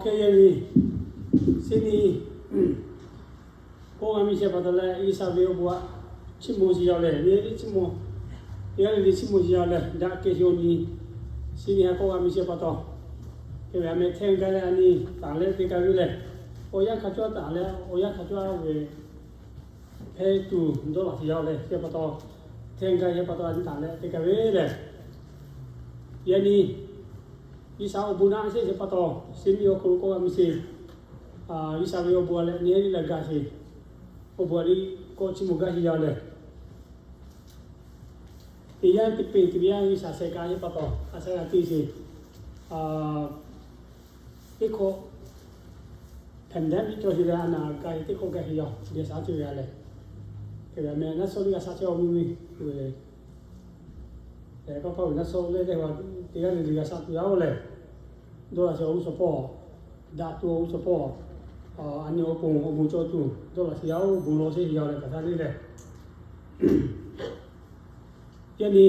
Hk'e yaˇ nyi, Sydney kawˆ g'a miˇ shehˍ pa taw leh, G'uiˬsha ve awˬ bon aꞈ chiˇ mvuh sheˍ yaˇ leh, nyi liˇ chiˇ mvuh, teˇ g'aˇ le le chiˇ mvuh sheˍ yaˇ leh, daꞈ kehˬ yaˇ nyi, Sydney ha kawˆ g'a miˇ shehˍ pa taw, hk'e ve a meh hteˇ gaˇ leh a nyi taˍ leh te ka ve lehˬ, awˬ yanˇ hk'a cawˇ taˍ leh awˬ yanˇ hk'a cawˇ ve hpehˇ tuˬ dawˇ laˬ sheˍ yaˇ leh, shehˍ pa taw, hteˇ gaˇ shehˍ pa taw a nyi taˍ leh te ka ve lehˬ, yaˇ nyi G'uiˬsha awˬ bon naˆ shehˍ shehˍ pa taw, Sydney awˬ hk'aw lo kawˆ g'a miˇ sheˍ. G'uiˬsha ve awˬ bon aꞈ leh nyi liˇ la gaˬ sheˍ. Awˬ bon aꞈ liˇ kawˆ chiˇ mvuh gaˇ sheˍ yaˇ lehˬ, teˇ yanˇ teˇ peˍ teˇ yanˇ G'uiˬsha shehˍ gaˇ shehˍ pa taw a shaꞈ g'a te sheˍ. Teˇ hkawˇ pandemic cawˬ sheˍ leh a naˬ gaˬ sheˍ teˇ hkawˇ gaˬ sheˍ yaˇ G'uiˬsha te ve a lehˬ, hk'e ve a meh naˆ shawˉ liˇ g'a shaꞈ chehˇ awˬ mvuhˇ miˬ ve, kawˇ paˇ ve naˆ shawˉ leh leh teˇ g'aˇ le le g'a shaꞈ tuˬ yaˇ oˬ lehˬ, dawˇ laˬ sheˍ awˬ g'uˇ suhˍ pawˆ, daꞈ tuˬ awˬ g'uˇ suhˍ pawˆ, a nyi awˬ pon awˬ bon cawˬ tuˬ dawˇ laˬ sheˍ yaˇ oˬ, bon lawˬ sheˍ yaˇ lehˬ kaꞈ taˇ le lehˬ, yaˇ nyi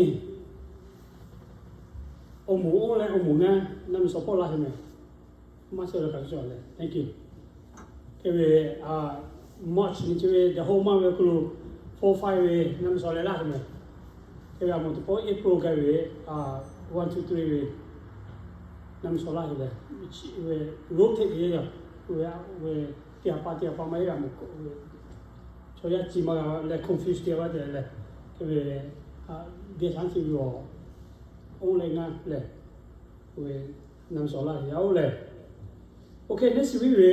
awˬ moˍ oˇ leh awˬ moˍ ngaˇ naˆ miˬ suhˍ pawˆ laˇ sheˍ meh. Maˇ chehˇ leh kaꞈ cawˬ leh, thank you. Hk'e ve, March nyi chi ve the whole month ve hk'aw lo four five ve naˆ miˬ suhˍ leh laˇ sheˍ meh. Hk'e ve a moˍ teˇ pawˆ April gaˬ ve, one two three ve naˆ miˬ suhˍ laˇ sheˍ leh, ve rotate te yaˇ ve, teˇ ha pa teˇ ha pa maˇ heˆ g'a moˍ ve, chaw yaˇ chi maˇ g'a leh confuse te g'a ve te leh, hk'e ve, geh shaˉ chi ve awˬ, oˇ leh ngaˇ lehˬ, ve naˆ miˬ suhˍ laˇ sheˍ yaˇ oˬ lehˬ, OK, next week ve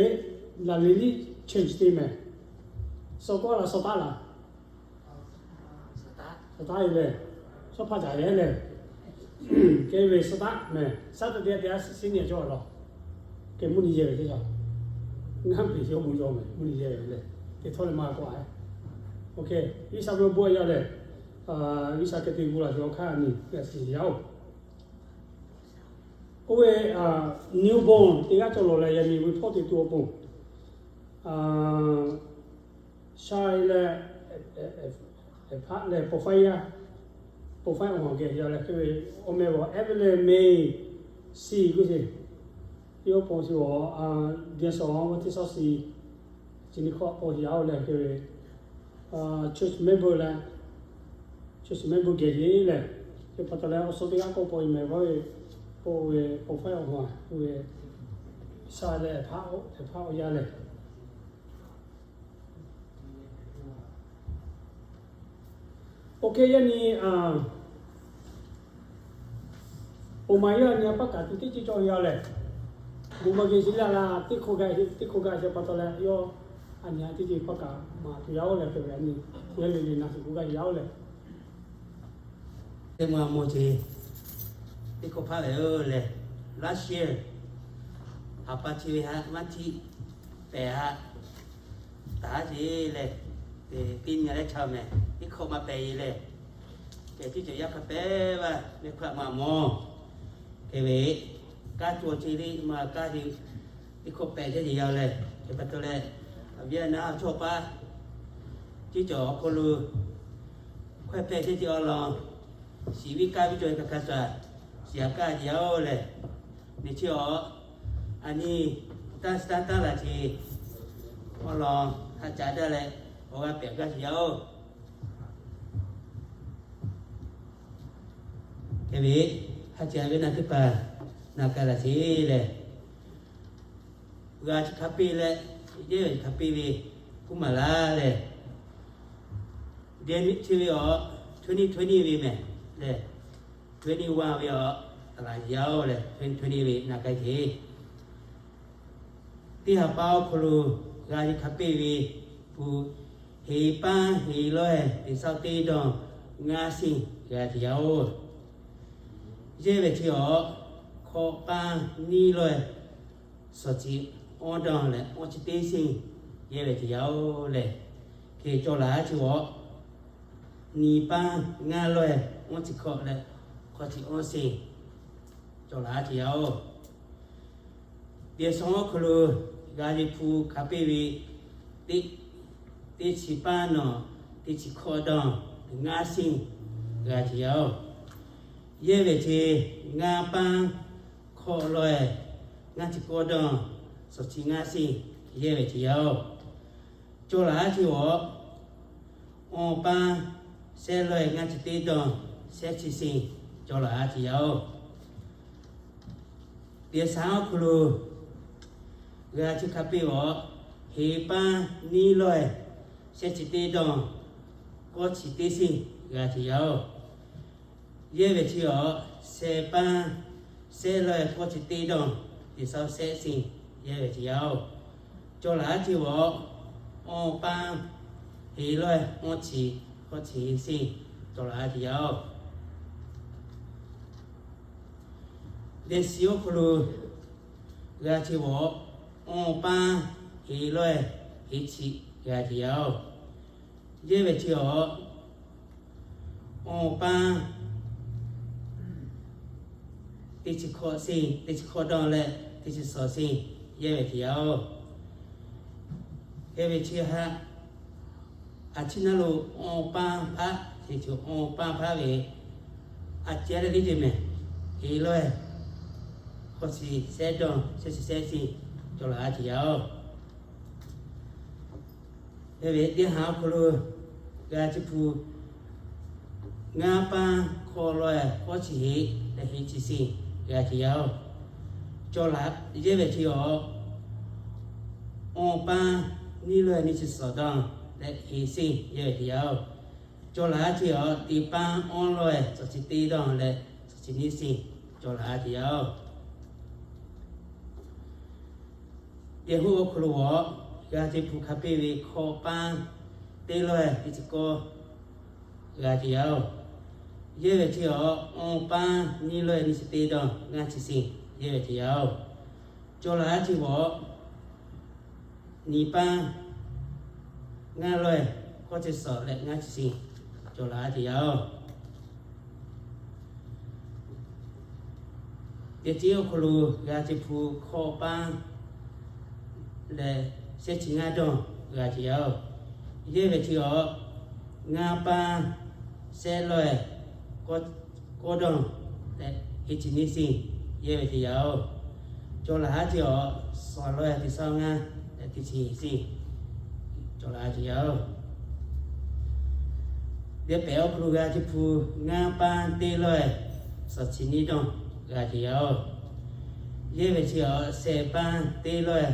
laˬ le liˇ change te meh. Suh kawˆ laˬ suh taˉ laˬ, suh taˉ ve lehˬ, suh hpaˇ caˍ yaˇ lehˬ, hk'e ve suh taˉ meh, Saturday teˇ yanˇ Sydney cawˬ laˬ, hk'e mvuhˇ nyi yehˬ ve teˇ cawˬ, ngaˇ peˍ chi awˬ bon cawˬ meh, mvuhˇ nyi yehˬ ve lehˬ, teˇ htawˇ leh maˇ kawˆ a. OK, G'uiˬsha ve awˬ bon aꞈ yaˇ lehˬ, G'uiˬsha hk'e te gu laˬ sheˍ awˬ hk'aˇ nyi g'a shiˍ yaˇ oˬ. Oˇ ve newborn teˇ g'aˇ cawˬ lawˬ leh yaꞈ nyi ve hpawˇ te tuˬ awˬ pon, sha leh, hpaˆ leh pawˬ faiˇ yaˇ, pawˬ faiˇ awˬ haˍ geh yaˇ leh hk'e ve, awˬ meh g'awˬ Evelyn May Siˍ k'oˆ sheˍ. Teˇ awˬ pon chi g'awˬ, Dieˇ Sawˍ Awˬ teˇ shawˉ shiˍ, chi nyi hkawˇ k'awꞈ yaˇ oˬ leh hk'e ve, church member leh, church member geh le lehˬ, chi pa taw leh awˬ suhˉ teˇ g'aˇ k'awꞈ pawˬ ve meh g'awˇ ve, k'oˆ ve pawˬ faiˇ awˬ haˍ k'oˆ ve, sha leh hpaˆ, hpaˆ awˬ yaˇ lehˬ, OK, yaˇ nyi, awˬ ma yaˇ nyi a paˇ kaꞈ tuˬ teˇ ceuˬ cawˬ yaˇ lehˬ, bon maˇ geh sheˍ laˇ laˇ, teˇ hkawˇ gaˇ, teˇ hkawˇ gaˇ sheˍ pa taw leh yawˇ a nyi a teˇ ceuˬ paˇ kaꞈ maˍ tuˬ yaˇ oˬ leh hk'e ve a nyi, teˇ g'aˇ le le na shiˍ k'oˆ gaˇ yaˇ oˬ leh, teˇ maˇ mawˬ ce, teˇ hkawˇ hpaˇ ve oˬ lehˬ, last year, haˍ pa chi ve haꞈ maˇ htiˆ pehˍ haꞈ, taˍ ce lehˬ, teˇ nyi leh chaw meh teˇ hkawˇ maˇ pehˍ e lehˬ, kehˬ teˇ ceuˬ yaˇ hk'a pehˍ vaˇ leh hk'a maˇ mawˬ. Hk'e ve, kaˇ cawˬ ce le maˇ kaˇ ce, teˇ hkawˇ pehˍ ce ce yaˇ lehˬ, hk'e pa taw leh, a viˉ a naˉ a chawˇ paˇ, teˇ cawˬ awˬ hk'aw lo hkawehˇ hpehˇ ce ce awˬ lawn, shiˍ viˉ kaˇ viˉ cawˬ e hk'a hk'a shaˍ, shiˍ a kaˇ ce yaˇ oˬ lehˬ, nyi chi awˬ, a nyi, taˇ taˇ taˇ laˬ ce, awˬ lawn haꞈ caˍ daˇ leh, awˬ g'aˇ pehꞈ gaˇ ce yaˇ oˬ. Hk'e ve, haꞈ caˍ ve naˬ teˇ hpaˍ naˬ ka laˬ ce lehˬ, g'a chi hk'a peˇ leh, yehˇ ve hk'a peˇ ve, kuˇ maˍ laˇ lehˬ, deh miˬ chi ve awˬ, twenty twenty ve mehˍ lehˬ, twenty one ve awˬ, a laˬ yaˇ oˬ lehˬ, twenty twenty ve naˬ ka ce. Teˇ ha pa awˬ hk'aw lo g'a ve hk'a peˇ ve, pu heˍ paˇ heˍ laweh teˇ saˍ teˇ dawˇ ngaˇ siˇ g'a ce yaˇ oˬ. Yehˇ ve chi awˬ, hkawꞈ paˇ niˇ laweh suhˍ chi awˇ dawˇ leh awˇ chi teˇ siˇ yehˇ ve ce yaˇ oˬ lehˬ, hk'e cawˬ laˬ ce awˬ, niˍ paˇ ngaˇ laweh awˇ chi hkawꞈ leh hk'aw chi awˇ siˇ cawˬ laˬ ce yaˇ oˬ. Dehˬ shaw awˬ hk'aw lo g'a ve hpu hk'a peˇ ve, teˇ, teˇ chi paˇ nawˬ teˇ chi hkawꞈ dawˇ ngaˇ siˇ g'a ce yaˇ oˬ. Yehˇ ve ce ngaˇ paˇ hkawꞈ laweh ngaˇ chi hkawꞈ dawˇ suhˍ chi ngaˇ seˇ yehˇ ve teˇ yanˇ-oˬ, cawˬ laˬ a ceˇ awˬ, awˬ pa shehˆ laweh ngaˇ chi teˇ dawˇ shehˆ chi seˇ cawˬ laˬ a ceˇ yanˇ-oˬ. Teˇ shaˉ awˬ hk'aw lo g'a chi hk'a piˇ awˬ, heˍ paˇ nyiˇ laweh shehˆ chi teˇ dawˇ kawˇ chi teˇ seˇ g'a ceˇ yanˇ-oˬ. Yehˇ ve chi awˬ, shehˍ paˇ shehˆ laweh kawˇ chi teˇ dawˇ teˇ shaˉ shehˆ seˇ yehˇ ve teˇ yanˇ-oˬ, cawˬ laˬ a ceˇ awˬ, awˬ pa heˍ laweh awˇ chi kawˇ chi seˇ cawˬ laˬ a ceˇ yanˇ-oˬ. Teˇ shiˉ awˬ hk'aw lo g'a chi awˬ, awˬ pa heˍ laweh heˍ chi g'a ceˇ yanˇ-oˬ. Yehˇ ve chi awˬ, awˬ pa teˇ chi hkawꞈ seˇ, teˇ chi hkawꞈ dawˇ leh teˇ chi suhˍ seˇ yehˇ ve teˇ yanˇ-oˬ. Hk'e ve chi haꞈ, a ciˉ naˉ lo awˬ pa hpaˆ, teˇ chi awˬ pa hpaˆ ve a ciˉ leh liˇ te mehˍ, heˍ laweh kawˇ chi shehˆ dawˇ shehˆ chi shehˆ seˇ cawˬ laˬ a ceˇ yanˇ-oˬ. Hk'e ve teˇ haˉ awˬ hk'aw lo g'a chi hpu, ngaˇ paˇ hkawˇ laweh kawˇ chi heˍ leh heˍ chi seˇ g'a ceˇ yanˇ-oˬ, cawˬ laˬ yehˇ ve chi awˬ, awˬ pa nyiˇ laweh nyiˇ chi suhˍ dawˇ leh heˍ seˇ yehˇ ve teˇ yanˇ-oˬ, cawˬ laˬ a ceˇ awˬ, teˇ paˇ awˇ laweh suhˍ chi teˇ dawˇ leh suhˍ chi nyiˇ seˇ cawˬ laˬ a ceˇ yanˇ-oˬ. Teˇ huˉ awˬ hk'aw lo awˬ, g'a chi hpu hk'a piˇ ve hkawˇ paˇ teˇ laweh teˇ chi kawˇ g'a ceˇ yanˇ-oˬ. Yehˇ ve chi awˬ, awˬ pa nyiˇ laweh nyiˇ chi teˇ dawˇ ngaˇ chi seˇ yehˇ ve teˇ yanˇ-oˬ, cawˬ laˬ a ceˇ awˬ, nyiˇ paˇ ngaˇ laweh kawˇ chi suhˍ leh ngaˇ chi seˇ cawˬ laˬ a ceˇ yanˇ-oˬ. Teˇ chi awˬ hk'aw lo g'a chi hpu hkawˇ paˇ leh shehˆ chi ngaˇ dawˇ g'a ceˇ yanˇ-oˬ. Yehˇ ve chi awˬ, ngaˇ paˇ shehˆ laweh kawˇ dawˇ leh heˍ chi nyiˇ seˇ yehˇ ve teˇ yanˇ-oˬ, cawˬ laˬ a ceˇ awˬ, suhˍ laweh teˇ shaˉ ngaˇ leh teˇ chi seˇ cawˬ laˬ a ceˇ yanˇ-oˬ. Teˇ pehˍ awˬ hk'aw lo g'a chi hpu, ngaˇ paˇ teˇ laweh suhˍ chi nyiˇ dawˇ g'a ceˇ yanˇ-oˬ. Yehˇ ve chi awˬ, shehˍ paˇ teˇ laweh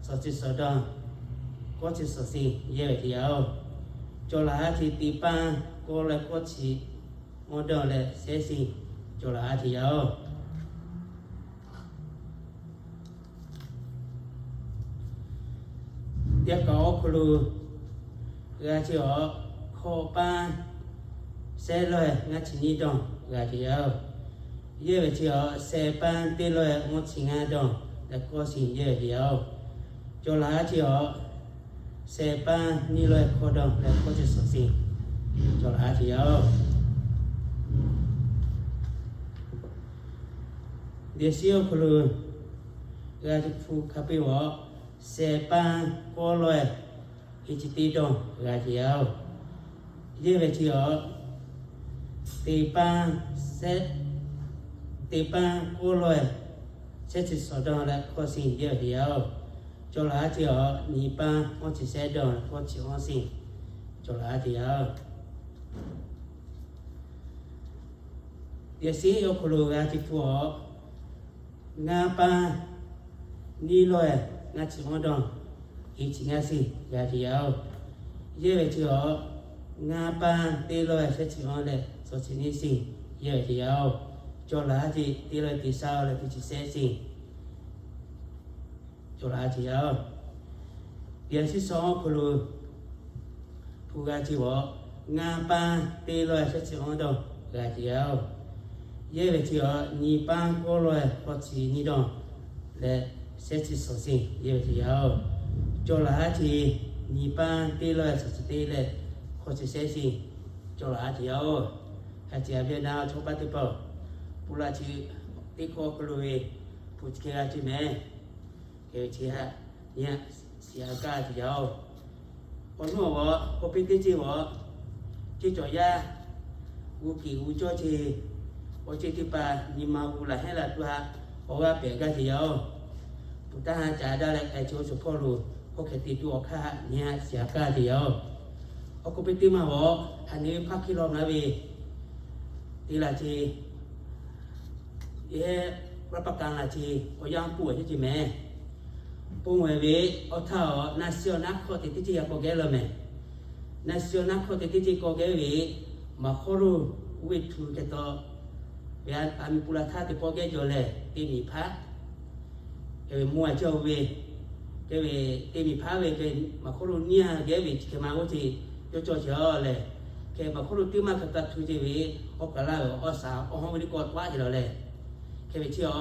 suhˍ chi suhˍ dawˇ kawˇ chi suhˍ seˇ yehˇ ve teˇ yanˇ-oˬ, cawˬ laˬ a ceˇ, teˇ paˇ kawˇ laweh kawˇ chi awˇ dawˇ leh shehˆ seˇ cawˬ laˬ a ceˇ yanˇ-oˬ. Teˇ kaꞈ awˬ hk'aw lo g'a chi awˬ, hkawˇ paˇ shehˆ laweh ngaˇ chi nyiˇ dawˇ g'a ceˇ yanˇ-oˬ. Yehˇ ve chi awˬ, shehˍ paˇ teˇ laweh awˇ chi ngaˇ dawˇ leh kawˇ chi yehˇ ve teˇ yanˇ-oˬ, cawˬ laˬ a ceˇ awˬ, shehˍ paˇ nyiˇ laweh hkawˇ dawˇ leh kawˇ chi suhˍ seˇ cawˬ laˬ a ceˇ yanˇ-oˬ. Teˇ shiˉ awˬ hk'aw lo g'a chi hpu hk'a piˇ awˬ, shehˍ paˇ kawˇ laweh heˍ chi teˇ dawˇ g'a ceˇ yanˇ-oˬ. Yehˇ ve chi awˬ, teˇ paˇ shehˆ, teˇ paˇ kawˇ laweh shehˆ chi suhˍ dawˇ leh kawˇ chi yehˇ ve teˇ yanˇ-oˬ, cawˬ laˬ a ceˇ awˬ, nyiˇ paˇ awˇ chi shehˆ dawˇ leh kawˇ chi awˇ seˇ cawˬ laˬ a ceˇ yanˇ-oˬ. Teˇ shiˉ awˬ hk'aw lo g'a chi hpu awˬ, ngaˇ paˇ nyiˇ laweh ngaˇ chi awˇ dawˇ heˍ chi ngaˇ seˇ g'a ceˇ yanˇ-oˬ. Yehˇ ve chi awˬ, ngaˇ paˇ teˇ laweh shehˆ chi awˇ leh suhˍ chi nyiˇ seˇ yehˇ ve teˇ yanˇ-oˬ, cawˬ laˬ a ceˇ, teˇ laweh teˇ shaˉ leh teˇ chi shehˆ seˇ cawˬ laˬ a ceˇ yanˇ-oˬ. Teˇ shiˉ awˬ hk'aw lo hpu g'a chi awˬ, ngaˇ paˇ teˇ laweh shehˆ chi awˇ dawˇ g'a ceˇ yanˇ-oˬ. Yehˇ ve chi awˬ, nyiˇ paˇ kawˇ laweh kawˇ chi nyiˇ dawˇ leh shehˆ chi suhˍ seˇ yehˇ ve teˇ yanˇ-oˬ, cawˬ laˬ a ceˇ, nyiˇ paˇ teˇ laweh suhˍ chi teˇ leh kawˇ chi shehˆ seˇ cawˬ laˬ a ceˇ yanˇ-oˬ. Hk'a ceˇ a ve naˉ chaw paˇ teˇ hpaˍ-oˬ, pun la chi teˇ hkawˇ hk'aw lo ve hpu chi hk'e g'a ceˇ mehˍ. Hk'e ve chi haꞈ nyi haꞈ shiˍ a kaˇ ceˇ yanˇ-oˬ. Awˬ nuˇ awˬ, k'awꞈ piˇ teˇ ceˇ awˬ, ceˇ cawˬ yaˇ g'uˇ kiˬ g'uˇ cawˇ ceˇ, awˬ ceˇ teˇ hpaˍ nyi ma g'uˇ laˬ heˆ la tuˬ haꞈ awˬ g'aˇ pehꞈ gaˇ ceˇ yanˇ-oˬ. Taˇ ha caˍ daˇ leh k'ai chi awˬ suhˍ hpawˇ lo, hk'aw hk'e te tuˬ awˬ hk'aˇ nyi ha shiˍ a kaˇ te yaˇ-oˬ. Awˬ k'oˆ piˇ teˇ maˇ g'awˬ, a nyi ve hpaˇ hkiˇ law ngaˬ ve te laˬ ce, yehˇ รับประกัน laˬ ce, awˬ yanˇ pun a ce ce mehˍ. Pon wehˬ ve awˬ htaˇ awˬ na shiˍ awˬ naˉ hk'awꞈ te teˇ ceuˬ yaꞈ k'awꞈ geh lawˬ mehˍ. Na shiˍ awˬ naˉ hk'awꞈ te teˇ ceuˬ k'awꞈ geh ve, maˍ hk'awˇ lo uˇ ve htu hk'e taw ve, a miˬ pu la htaˇ teˇ pawˆ geh jawˬ lehˬ, teˇ miˬ hpaˇ hk'e ve mvuhˇ a cawˬ ve, hk'e ve teˇ miˬ hpaˇ ve hk'e maˍ hk'awˇ lo nyiˇ ha geh ve chi hk'e ma g'awˇ ce, yawˇ cawˬ ce a lehˬ, hk'e maˍ hk'awˇ lo teˇ maˇ hk'e taˇ htu ce ve, awˬ kaˍ laˇ ve awˬ shaˍ awˬ hawˉ ve teˇ k'awꞈ tawˆ ce lawˬ lehˬ, hk'e ve chi a,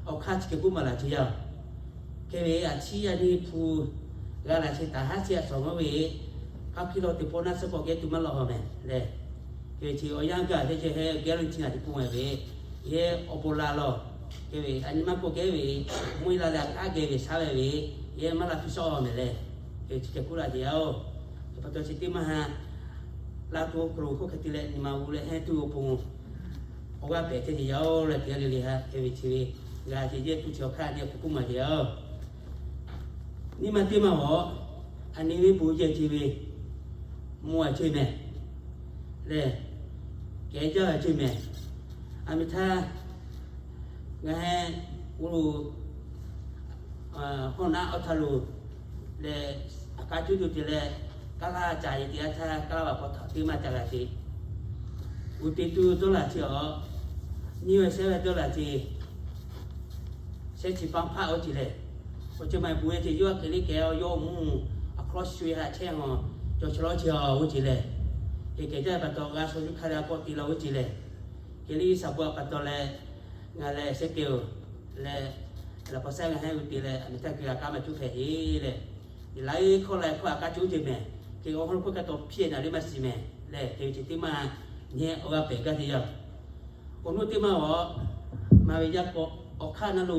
awˬ hk'aˇ chi hk'e k'oˆ maˍ laˬ ce yaˇ. Hk'e ve a ciˉ yaˇ nyiˇ hpu g'a laˬ ce taˍ haˉ chi a shawˍ ngaˇ ve, hpaˇ hkiˇ law teˇ pawˆ naˉ suhˉ k'awꞈ geh tuˬ maˇ lawˬ haw mehˍ lehˬ, hk'e ve chi awˬ yanˇ gaˬ teˇ ceuˬ heh geh lo chi ngaˬ teˇ pun mehˍ ve, yehˇ awˬ bon la lawˬ, hk'e ve a nyi maˇ k'oˆ geh ve, mvuhˇ e la leh a geh ve shaˉ ve ve, yehˇ maˇ la hpu shawˉ mehˍ lehˬ, hk'e ve chi hk'e k'oˆ laˇ ce yaˇ-oˬ. Hk'e pa taw chi teˇ maˇ ha laˇ tuˬ awˬ hk'aw lo hk'oˆ hk'e te leh nyi ma g'uˇ leh hehnˇ tuˬ awˬ pon awˬ g'aˇ pehꞈ ce ce yaˇ-oˬ leh te a le le ha hk'e ve chi ve g'a ce yehˇ tuˬ chi awˬ hk'aˇ nyi hk'e k'oˆ maˍ ce yaˇ-oˬ. Nyi ma teˇ maˇ g'awˬ, a nyi ve bon yehˇ ce ve, mvuhˇ a ce mehˍ lehˬ, kehˬ jaˇ a ce mehˍ. A miˬ htaˇ ngaˬ heh g'uˇ lo hawˉ naˆ awˬ htaˇ lo leh, a k'aˉ cuˉ tuˬ te leh, kaˇ laˇ caˍ yeˬ te a htaˇ kaˇ laˇ vaˬ hk'aw htaꞈ teˇ maˇ ca g'a ce. G'uˇ te tuˬ dawˇ laˬ ce a, nyiˇ ve shehˉ ve dawˇ laˬ ce, shehˉ chi paˇ hpaˆ oˇ ce lehˬ, awˬ ceuˬ maˇ bon yehˇ ce yawˇ a hk'e le kehˬ a, yawˇ mvuhˇ a hk'aw shu e haꞈ chehˇ a, cawˬ chaw lawˉ ce a oˇ ce lehˬ, hk'e kehˬ jaˇ pa taw g'a shaw yuˇ hk'aˇ leh a kawˆ te la oˇ ce lehˬ, hk'e le shaˍ bon a pa taw leh, ngaˬ lehˬ shehˉ kehˬ-oˬ leh, laꞈ paw saiˉ ngaˬ heh g'uˇ te leh a miˬ htaˇ keu a k'aˉ maˇ cuˉ hpehꞈ ce lehˬ, laꞈ e hk'aw la hk'aw a k'aˉ cuˉ ce mehˍ. Hk'e awˬ hawˉ lo hk'oˆ kaꞈ taw hpiˇ naˍ le maˇ shiˍ mehˍ lehˬ, hk'e ve chi teˇ maˇ nyi awˬ g'aˇ pehꞈ gaˇ te yaˇ. Awˬ nuˇ teˇ maˇ g'awˬ, maˇ ve yaˇ k'o, awˬ hk'aˇ naˉ lo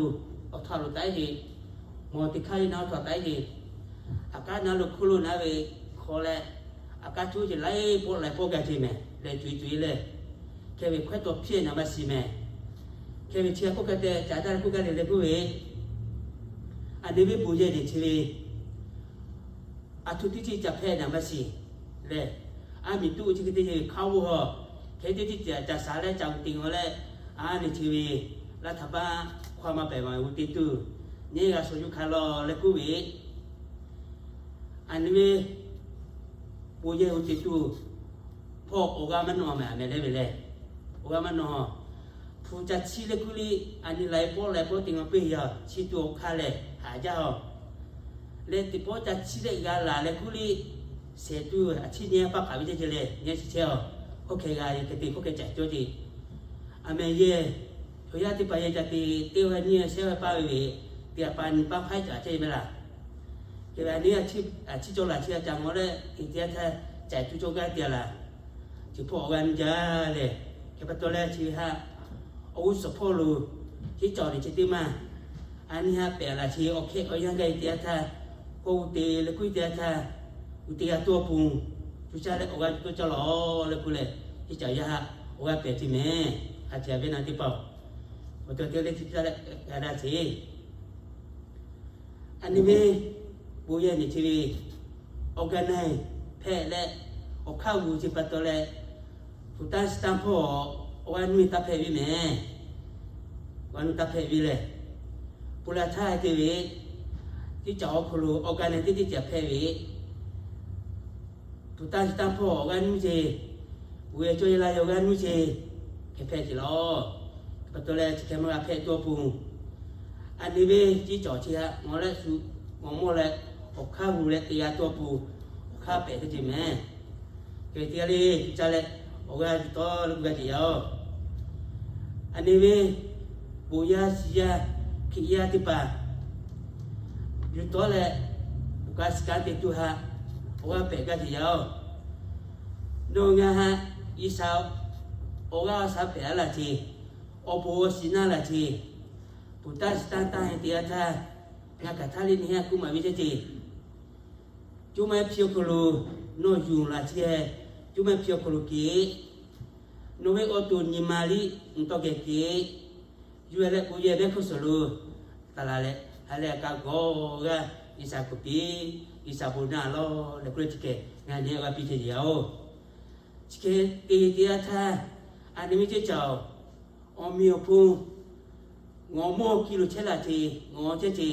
awˬ htaꞈ lo taˉ heˆ, mawˬ teˇ hk'aˇ le naˉ awˬ htaꞈ taˉ heˆ, a k'aˉ naˉ lo hk'oˆ lo naˉ ve hk'aw leh, a k'aˉ cuˉ ce laiˉ pawˆ laiˉ pawˆ gaˇ ce mehˍ lehˬ, cuˬ e cuˬ e lehˬ, hk'e ve hkawehˉ taw hpiˇ naˍ maˇ shiˍ mehˍ. Hk'e ve chi a k'oˆ hk'e te caˍ taˇ le k'oˆ gaˇ le leh k'oˆ ve, a nyi ve bon yehˇ ce ve, a htoꞈ teˇ ceuˬ caꞈ hpehꞈ naˍ maˇ shiˍ lehˬ, a miˬ tuˆ chi hk'e te ve hk'a g'oˇ haw, hk'e teˇ ceuˬ caꞈ shaˍ leh caꞈ uˍ te g'aw leh, a nyi chi ve laˇ htaꞈ paˇ hk'aw maˇ pehˍ maˇ g'uˇ te tuˬ, nyi g'a shaw yuˇ hk'aˇ lawˬ leh k'oˆ ve, a nyi ve bon yehˇ g'uˇ te tuˬ hpawˇ awˬ g'aˇ maˇ nawˬ mehˍ a mehˍ leh ve lehˬ, awˬ g'aˇ maˇ nawˬ. Hpu ca chiˇ leh kuiˬ liˇ a nyi laiˉ pawˆ laiˉ pawˆ te g'a peˇ yaˇ, chi tuˬ awˬ hk'aˇ lehˬ haꞈ jaˇ a leh, teˇ pawˆ ca chiˇ leh g'a laˬ leh kuiˬ liˇ shehˍ tuˬ a chiˇ nyi paˇ hk'aˬ ve ceh ceh lehˬ nyi chi chehˇ a. Hkawˇ hk'e g'a e hk'e te hkawˇ hk'e caꞈ cawˇ ce. A mehˍ yehˇ, chaw yaˇ teˇ hpaˍ yehˇ ca te, teˇ g'aˇ nyiˇ g'aˇ shehˉ g'aˇ paˇ ve ve, teˇ g'aˇ paˇ nyi paˇ hk'aˉ caꞈ chehˇ ve laˬ. Hk'e ve a nyi a chiˇ cawˬ laˬ chi a caꞈ ngawˬ leh te teˇ g'aˇ htaˇ caꞈ tuˬ cawˇ gaˇ te a laˬ. Chi hpawˇ awˬ g'aˇ nyi jaˇ lehˬ, hk'e pa taw leh chi ve haꞈ awˬ g'uˇ suhˍ hpawˇ lo, chi cawˬ le chi teˇ maˇ a nyi haꞈ pehˍ laˬ chi awˬ hk'e awˬ yanˇ gaˇ e te a htaˇ, k'oˆ g'uˇ te leh kuiˬ te a htaˇ, g'uˇ te g'a tuˬ awˬ pon, cuˇ caˇ leh awˬ g'aˇ tuˬ cawˇ lawˬ leh k'oˆ leh, chi caꞈ yaˇ haꞈ awˬ g'aˇ pehˍ ce mehˍ. A ciˍ a ve naˬ teˇ hpaˍ-oˬ, awˬ to te leh chi caˇ leh g'a daꞈ ce. A nyi ve bon yehˇ nyi chi ve awˬ g'aˇ naˬ hpehꞈ leh, awˬ hk'aˇ g'uˇ chi pa taw leh, hpu taˇ shiˍ taˇ hpawˇ awˬ g'aˇ nuˇ taˇ hpehꞈ ve mehˍ. Awˬ g'aˇ nuˇ taˇ hpehꞈ ve lehˬ, pon la htaˇ te ve, teˇ caꞈ awˬ hk'aw lo awˬ g'aˇ naˬ teˇ teˇ caꞈ hpehꞈ ve, hpu taˇ shiˍ taˇ hpawˇ awˬ g'aˇ nuˇ ce, g'uˇ e cawˇ e la yawˇ g'aˇ nuˇ ce, hk'e hpehꞈ ce lawˬ. Pa taw leh chi hk'e maˇ g'a hpehꞈ tuˬ awˬ pon, a nyi ve chi cawˬ chi haꞈ ngawˬ leh shu ngawˬ mawˇ leh, awˬ hk'aˇ g'uˇ leh te g'a tuˬ awˬ pon, awˬ hk'aˇ pehˍ teˇ ce mehˍ. Hk'e ve teˇ g'aˇ le cuˇ caˇ leh awˬ g'aˇ yuˬ tawˆ leh g'uˇ g'a ce yaˇ-oˬ. A nyi ve bon yaˇ shiˍ yaˇ Hkriꞈ yaˇ teˇ hpaˍ yuˬ tawˆ leh, awˬ kaꞈ shiˍ kaꞈ te tuˬ haꞈ awˬ g'aˇ pehˍ gaˇ ce yaˇ-oˬ. Nawˬ ngaˬ haꞈ G'uiˬsha awˬ g'aˇ awˬ shaˉ pehˍ a laˬ ce, awˬ bon awˬ shiˍ naˇ laˬ ce, peuˬ taˇ shiˍ taˇ taˇ heh te a htaˇ, ngaˬ kaꞈ htaˇ le nyi haꞈ kuˇ maˍ ve ceh ce. Cuˇ maˇ hpiˇ awˬ hk'aw lo nawˬ yuˬ laˬ ce, cuˇ maˇ hpiˇ awˬ hk'aw lo kehˬ, nawˬ ve awˬ to nyi ma liˇ mvuhˇ tawˇ geh kehˬ, yuˬ leh k'o yehˇ mehˆ hk'oˆ suhˍ lo taˍ laˬ leh, ha lehˬ a kaꞈ g'awˬ g'aˇ G'uiˬsha kuˬ piˇ, G'uiˬsha bon naˇ lawˬ leh k'oˆ leh chi hk'e ngaˬ nyi g'a piˇ chehˇ ve yoˬ. Chi hk'e te teˇ yanˇ htaˇ, a nyi miˇ ceˇ caˬ-oˬ, awˬ meꞈ awˬ hponˇ ngawˬ mawˇ ki loˬ chehˇ laˬ ce, ngawˬ chehˇ ce,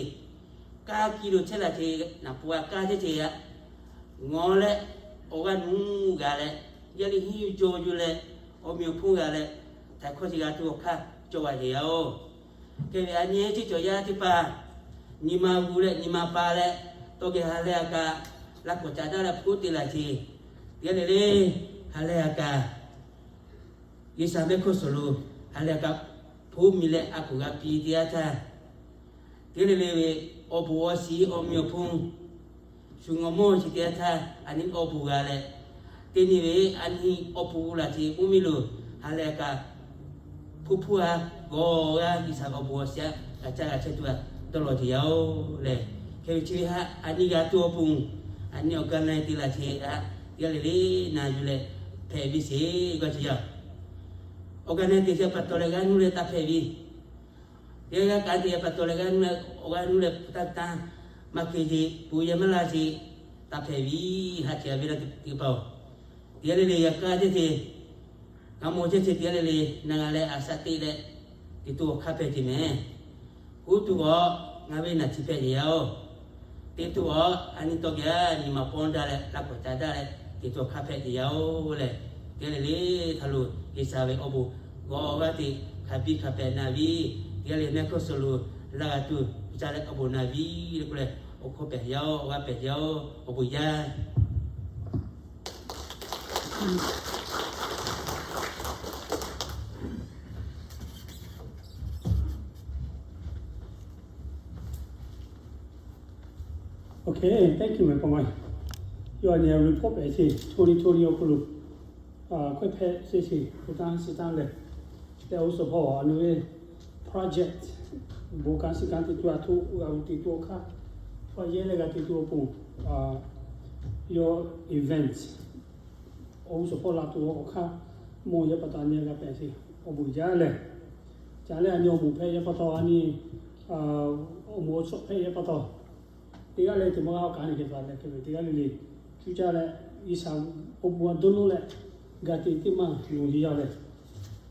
kaˇ ki loˬ chehˇ laˬ ce, naˍ pu a kaˇ chehˇ ce yaꞈ, ngawˬ leh awˬ g'aˇ nuˇ g'a leh, yaˇ liˇ hiˉ jaw yuˬ leh, awˬ meꞈ awˬ hponˇ g'a leh, htaiˍ hkawˇ chi g'a tuˬ awˬ hk'aˇ cawˬ a ce yaˇ-oˬ. Hk'e ve a nyi ceˇ caˬ yaˇ teˇ hpaˍ nyi ma g'u leh nyi ma pa leh, tawˇ geh ha lehˬ a kaꞈ laˇ k'awꞈ ca daˇ leh hpoˆ te laˬ ce. Teˇ g'aˇ le le, ha lehˬ a kaꞈ G'uiˬsha mehˆ hkawˇ suhˍ lo ha lehˬ a kaꞈ hpoˆ mi leh a k'oˍ g'a piˇ teˇ yanˇ htaˇ, teˇ g'aˇ le le ve awˬ bon awˬ shiˍ awˬ meꞈ awˬ hponˇ shu ngawˬ mawˇ chi teˇ yanˇ htaˇ, a nyi awˬ bon g'a leh, teˇ nyi ve a nyi awˬ bon g'u laˬ ce mvuhˇ miˬ lo ha lehˬ a kaꞈ hpoˆ hpoˆ a g'awˬ g'aˇ G'uiˬsha awˬ bon awˬ shiˍ a g'a caˇ g'a chehˇ tuˬ a dawˇ lawˬ ce yaˇ-oˬ lehˬ, hk'e ve chi ve htaꞈ a nyi g'a tuˬ awˬ pon, a nyi awˬ ga na te laˬ ce htaꞈ teˇ g'aˇ le le na yuˬ leh hpehꞈ ve sheˍ g'a ce yaˇ. Awˬ ga na te ce pa taw leh g'a nuˇ leh taˇ hpehꞈ ve, teˇ g'aˇ g'a kaꞈ te pa taw leh g'a nuˇ leh awˬ g'a nuˇ leh taˇ taˇ maˇ hk'e ce, bon yehˬ maˇ laˇ ce, taˇ hpehꞈ ve haꞈ ce a ve laˇ teˇ hpaˍ-oˬ. Teˇ g'aˇ le le g'a kaˇ chehˇ ce, g'a mawˬ chehˇ ce, teˇ g'aˇ le le na g'a leh a shaꞈ teꞈ leh te tuˬ awˬ hk'aˇ hpehꞈ ce mehˍ. K'oˆ tuˬ awˬ ngaˬ ve naˬ chi hpehꞈ ce yaˇ-oˬ. Te tuˬ awˬ a nyi tawˇ geh a nyi ma pawnˇ daˇ leh laˇ k'awꞈ ca daˇ leh te tuˬ awˬ hk'aˇ hpehꞈ ce yaˇ-oˬ lehˬ, teˇ g'aˇ le le htaꞈ lo G'uiˬsha ve awˬ bon g'awˬ g'aˇ te hk'a biˇ hk'a hpehꞈ na viˉ, teˇ g'aˇ le mehˆ hkawˇ suhˍ lo laˇ g'a tuˬ ca leh awˬ bon na viˉ le k'oˆ leh awˬ hkawˇ hpehꞈ yaˇ-oˬ, awˬ g'aˇ hpehꞈ yaˇ-oˬ, awˬ bon yaˇ. Okay, thank you, my boy. Yawˇ a nyi report hpehꞈ ce, twenty twenty awˬ hk'aw lo, a, hkawehˇ hpehꞈ ce ce, hpu tanˇ shi tanˇ lehˬ, leh awˬ suhˍ hpawˇ a nyi ve project, bon kanˉ shi kanˉ te tuˬ a htoꞈ g'a te tuˬ awˬ hk'aˇ, hpaˇ yehˇ leh g'a te tuˬ awˬ pon, a, yawˇ event awˬ g'uˇ suhˍ hpawˇ la tuˬ awˬ hk'aˇ, mawˬ yaˇ pa taw a nyi g'a hpehꞈ ce, awˬ bon jaˇ lehˬ, ca leh a nyi awˬ moˍ hpehꞈ yaˇ pa taw a nyi, a, awˬ moˍ awˬ chawˇ hpehꞈ yaˇ pa taw, teˇ g'aˇ le te maˇ g'a awˬ kaꞈ a nyi hk'e htaꞈ leh hk'e ve teˇ g'aˇ le le, cuˇ caˇ leh G'uiˬsha awˬ bon a dawˇ nawˇ leh, ga te teˇ maˇ loˍ jaˇ lehˬ,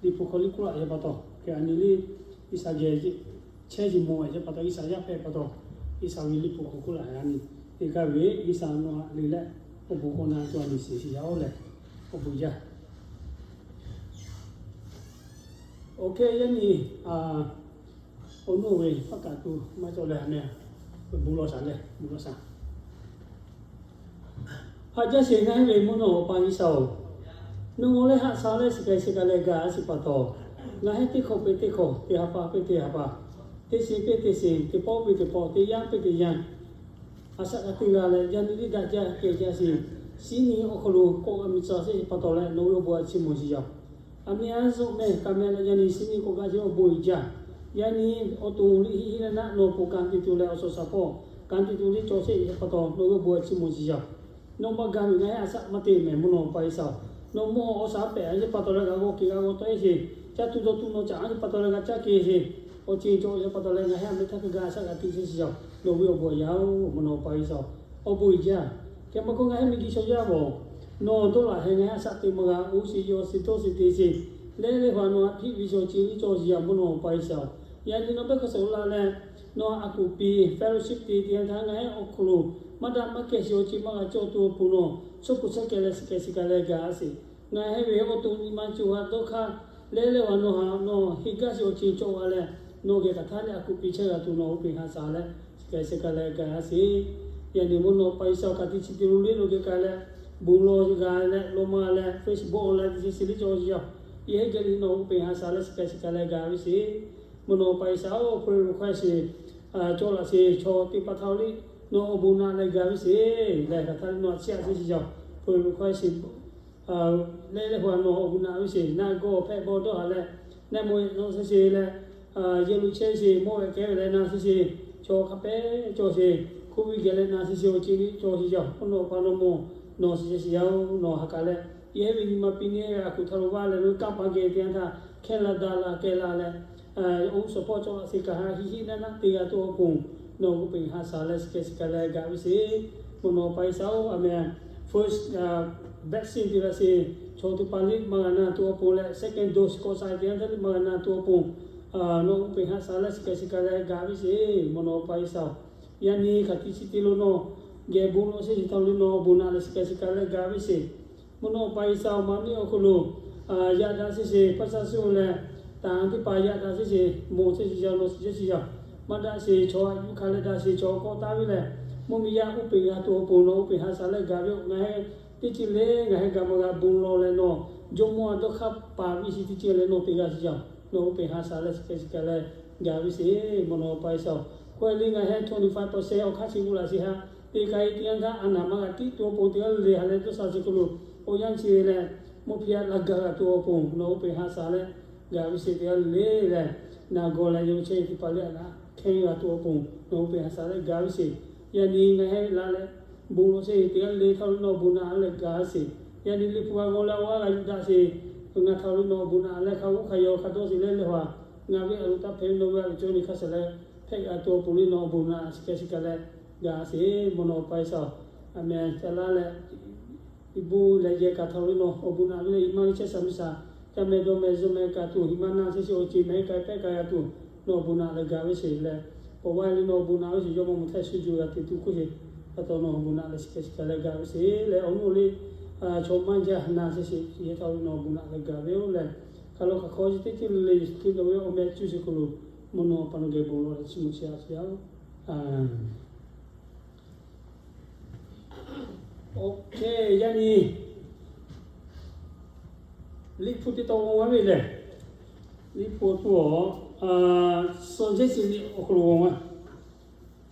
Liꞈ hpu hk'aw liˇ k'oˆ laꞈ yaˇ pa taw, hk'e a nyi le, G'uiˬsha geh chehˇ ce mawˬ yaˇ pa taw, G'uiˬsha yaˇ hpehꞈ pa taw, G'uiˬsha ve liꞈ hpu hk'aw k'oˆ laꞈ a nyi, teˇ g'aˇ ve G'uiˬsha nawˬ htaꞈ le leh awˬ bon k'awꞈ na tuˬ a nyi shiˍ shiˍ yaˇ-oˬ lehˬ, awˬ bon jaˇ. Awˬ hk'e yaˇ nyi, a, awˬ nuˇ ve hpaˇ kaꞈ tuˬ maˇ cawˬ leh a nyi, bon lawˬ shaˍ leh bon lawˬ shaˍ. Haꞈ jaˇ sheˍ ngaˬ hui ve mvuhˇ naw Awˬ pa G'uiˬsha-oˬ, nawˬ ngaˬ leh haꞈ sha leh shiˍ k'ai shiˍ k'ai leh gaˬ a shiˍ pa taw, ngaˬ hui teˇ hkawˇ piˇ teˇ hkawˇ, teˇ ha pa piˇ teˇ ha pa, teˇ shiˍ piˇ teˇ shiˍ, teˇ pawˆ piˇ teˇ pawˆ, teˇ yanˇ piˇ teˇ yanˇ, a shaꞈ kaꞈ teˇ g'a leh yaˇ nyi liˇ daꞈ jaˇ kehˬ jaˇ sheˍ, shiˉ nyi awˬ hk'aw lo kawˆ g'a miˬ tcuh sheˍ pa taw leh nawˬ ve awˬ bon a chiˇ mvuh shiˍ yaˇ-oˬ. A miˇ a zuhˆ mehˬ ka meh leh yaˇ nyi shiˉ nyi k'awꞈ gaˇ sheˍ awˬ bon uiˍ jaˇ. Yaˇ nyi awˬ to liꞈ hiˆ hiˆ leh naˆ nawˬ pon kanˉ te tuˬ leh awˬ suhˍ shaˍ hpawˇ kanˉ te tuˬ liˇ cawˬ sheˍ pa taw nawˬ ve awˬ bon a chiˇ mvuh shiˍ yaˇ-oˬ. Nawˬ maˇ gaˬ ve ngaˬ hui a shaꞈ maˇ te mehˬ mvuhˇ naw Awˬ pa G'uiˬsha-oˬ. Nawˬ mawˇ awˬ shaꞈ pehꞈ a yeˇ pa taw leh g'a g'awˇ kehˬ g'a g'awˇ tawˆ e sheˍ. Caˇ tuˬ dawˇ tuˬ nawˬ caꞈ a yeˇ pa taw leh g'a caˇ kehˬ sheˍ. Awˬ ceuˬ cawˬ a yeˇ pa taw leh ngaˬ hui a meh htaˇ hk'e gaˬ a shaꞈ g'a te sheˍ shiˍ yaˇ-oˬ. Nawˬ ve awˬ bon yaˇ-oˬ, mvuhˇ naw Awˬ pa G'uiˬsha-oˬ, awˬ bon uiˍ jaˇ. Hk'e maˇ k'oˆ ngaˬ hui miˬguiˬ chaw yaˇ-oˬ, nawˬ dawˇ laꞈ heh ngaˬ hui a shaꞈ te maˇ g'a, oˇ shiˍ yawˬ shiˍ dawˇ shiˍ te sheˍ. Leh leh hpaˍ nawˬ a hpiˆ ve shaw ce liˇ cawˬ shiˍ yaˇ-oˬ, mvuhˇ naw Awˬ pa G'uiˬsha-oˬ. Yaˇ nyi nawˬ pehˇ hk'aw shehˍ hk'aw la leh, nawˬ a kuˬ piˍ fellowship te te htaˇ ngaˬ hui awˬ hk'aw lo maˇ daꞈ maˇ kehˬ sheˍ awˬ ceuˬ maˇ g'a cawˬ tuˬ awˬ pon nawˬ, chaw hpu shaˉ kehˬ leh shiˍ kehˬ shiˍ kehˬ leh gaˬ a sheˍ. Ngaˬ hui ve awˬ to nyi ma cawˬ g'a dawˇ hk'aˇ, leh leh g'a nawˬ htaꞈ nawˬ heˆ gaˇ sheˍ awˬ ceuˬ cawˬ g'a leh, nawˬ geh hk'aˬ htaˇ leh a kuˬ piˍ chehˇ g'a tuˬ nawˬ oˇ peˬ ha shaˍ leh shiˍ kehˬ shiˍ kehˬ leh gaˬ a sheˍ. Yaˇ nyi mvuhˇ naw Awˬ pa G'uiˬsha-oˬ, ka tiꞈ chi te lo le lo geh ka leh, bon lawˬ g'a leh lawˬ maˇ leh Facebook leh teˇ chi shiˍ liˇ cawˬ shiˍ yaˇ-oˬ. Yehˇ geh le nawˬ oˇ peˬ ha shaˍ leh shiˍ kehˬ shiˍ kehˬ leh gaˬ ve sheˍ. Mvuhˇ naw Awˬ pa G'uiˬsha-oˬ, prayer request sheˍ cawˬ laꞈ sheˍ, chaw teˇ pa htaˇ liˇ nawˬ awˬ bon naꞈ leh gaˬ ve sheˍ. Leh hk'aˬ htaˇ liˇ nawˬ a ciˉ a ciˉ shiˍ yaˇ-oˬ, prayer request sheˍ leh leh hpaˍ nawˬ awˬ bon naꞈ ve sheˍ. Naˆ gawˇ hpehꞈ bawˇ dawˇ haˍ leh, naˆ mawˇ yaꞈ nawˬ sheˍ sheˍ leh, yehˬ lo chehˇ sheˍ, mawˇ ve kehˉ ve leh na sheˍ sheˍ, chaw hk'a pehˉ cawˬ sheˍ, hk'oˆ ve geh leh na sheˍ sheˍ awˬ ceuˬ liˇ cawˬ shiˍ yaˇ-oˬ. Mvuhˇ naw Awˬ pa nawˬ mawˇ nawˬ shiˍ sheˍ shiˍ yaˇ-oˬ, nawˬ ha k'aˬ leh yehˇ ve nyi ma piˇ neˇ ve a kuˬ htaˇ lo vaˇ leh lo kanˇ paˍ geh te htaˇ hkehˇ la daꞈ la kehˬ la leh, oˇ suhˍ hpawˇ cawˬ laꞈ sheˍ kaꞈ ha hiˆ hiˆ naˆ naˆ te g'a tuˬ awˬ pon Nawˬ g'oˇ peˬ ha shaˍ leh shiˍ keh shiˍ keh leh gaˬ ve sheˍ. Mvuhˇ naw pa Iˉsaˍ-oˬ, aˍ meh, first vaccine teˇ g'aˇ sheˍ, chaw teˇ pa liˇ maˇ g'a na tuˬ awˬ pon leh second dose k'awꞈ sha teˇ g'aˇ liˇ maˇ g'a na tuˬ awˬ pon, nawˬ g'oˇ peˬ ha shaˍ leh shiˍ keh shiˍ keh leh gaˬ ve sheˍ. Mvuhˇ naw pa Iˉsaˍ-oˬ, yaꞈ nyi hk'aˬ tiꞈ chi teˇ lo nawˬ geh bon lawˬ sheˍ, chi htaꞈ lo nawˬ awˬ bon naꞈ leh shiˍ keh shiˍ keh leh gaˬ ve sheˍ. Mvuhˇ naw pa Iˉsaˍ-oˬ, maˇ miˇ awˬ hk'aw lo yaꞈ daꞈ sheˍ sheˍ, hpaˇ shaˉ suh leh taˍ teˇ hpaˍ yaꞈ daꞈ sheˍ sheˍ, mawˬ sheˍ sheˍ yaꞈ, nawˬ shiˍ sheˍ sheˍ yaꞈ, maˇ daꞈ sheˍ. Chaw aꞈ yuˬ hk'aˬ leh daꞈ sheˍ, chaw k'awꞈ taˍ ve lehˬ, mvuhˇ miˬ yaˇ g'oˇ peˬ g'a tuˬ awˬ pon nawˬ g'oˇ peˬ ha shaˍ leh gaˬ ve-oˬ. Ngaˬ hui teˇ ceuˬ le, ngaˬ hui gaˬ maˇ g'a bon lawˬ leh nawˬ Jawˇmawˇ a dawˇ hk'aˇ paˍ viˇ shiˍ teˇ ceuˬ leh nawˬ te g'a sheˍ yaꞈ, nawˬ g'oˇ peˬ ha shaˍ leh shiˍ keh shiˍ keh leh gaˬ ve sheˍ. Mvuhˇ naw pa Iˉsaˍ-oˬ, hk'e leh ngaˬ hui twenty five percent awˬ hk'aˇ chi g'uˇ laꞈ sheˍ haꞈ, teˇ ka e teˇ g'aˇ htaˇ a naˍ maˇ g'a tiˉ tuˬ awˬ pon teˇ g'aˇ le ha leh dawˇ sha chi hk'aw lo awˬ yanˇ chi leh, mvuhˇ hpiˇ aꞈ laˇ gaˬ g'a tuˬ awˬ pon nawˬ g'oˇ peˬ ha shaˍ leh gaˬ ve sheˍ. Teˇ g'aˇ le leh naˬ gawˬ leh yawˇ chehˇ teˇ hpaˍ le aꞈ hk'e g'a tuˬ awˬ pon nawˬ g'oˇ peˬ ha shaˍ leh gaˬ ve sheˍ. Yaꞈ nyi ngaˬ hui laˬ leh bon lawˬ sheˍ, teˇ g'aˇ le htaˇ lo nawˬ bon naꞈ leh gaˬ sheˍ. Yaꞈ nyi liꞈ hpu g'a g'aw leh awˬ g'aˇ g'a yuˬ daꞈ sheˍ, ngaˬ htaꞈ lo nawˬ bon naꞈ leh hk'a g'uˇ hk'a yaw hk'a dawˇ sheˍ leh leh haꞈ, ngaˬ ve aˬ loˍ taˇ hpehꞈ ve nawˬ ve aˬ loˍ cawˇ ve hk'a shuˍ leh hpehꞈ g'a tuˬ awˬ pon le nawˬ bon naꞈ shiˍ keh shiˍ keh leh gaˬ sheˍ. Mvuhˇ naw pa Iˉsaˍ-oˬ, aˍ meh, ca laˇ leh iˉ buˇ leh yehˬ kaꞈ htaꞈ lo nawˬ awˬ bon naꞈ ve leh, iˉ maˇ ve chehˇ sha miˇ sha, ca meh dawˇ meh zuhˇ meh kaꞈ tuˬ, iˉ maˇ naˇ sheˍ sheˍ awˬ ceˬ meh kaꞈ pehˇ kaꞈ g'a tuˬ, nawˬ awˬ bon naꞈ leh gaˬ ve sheˍ leh, awˬ g'aˇ le nawˬ awˬ bon naꞈ ve sheˍ, yawˇ maˇ mawˬ htaˇ shu juˬ g'a te tuˬ hk'oˆ sheˍ, pa taw nawˬ awˬ bon naꞈ leh shiˍ keh shiˍ keh leh gaˬ ve sheˍ leh, awˬ nuˇ le chaw maˇ jaˇ naˇ sheˍ sheˍ yehˬ htaꞈ lo nawˬ awˬ bon naꞈ leh gaˬ ve-oˬ leh, hk'aˬ lo hk'aˬ hk'aw chi teˇ ceuˬ le le Yeˍsuˆ Hkriꞈ nawˬ ve awˬ meh cuˇ sheˍ hk'aw lo mvuhˇ naw pa nawˬ geh bon lawˬ leh chiˇ mvuh chehˇ a sheˍ yaˇ-oˬ. Oˬ, yaꞈ nyi liꞈ hpu teˇ tawn g'aw maˇ ve lehˬ, liꞈ hpu tuˬ awˬ, Suhˍ jehˇ shiˍ liꞈ awˬ hk'aw lo g'aw maˇ,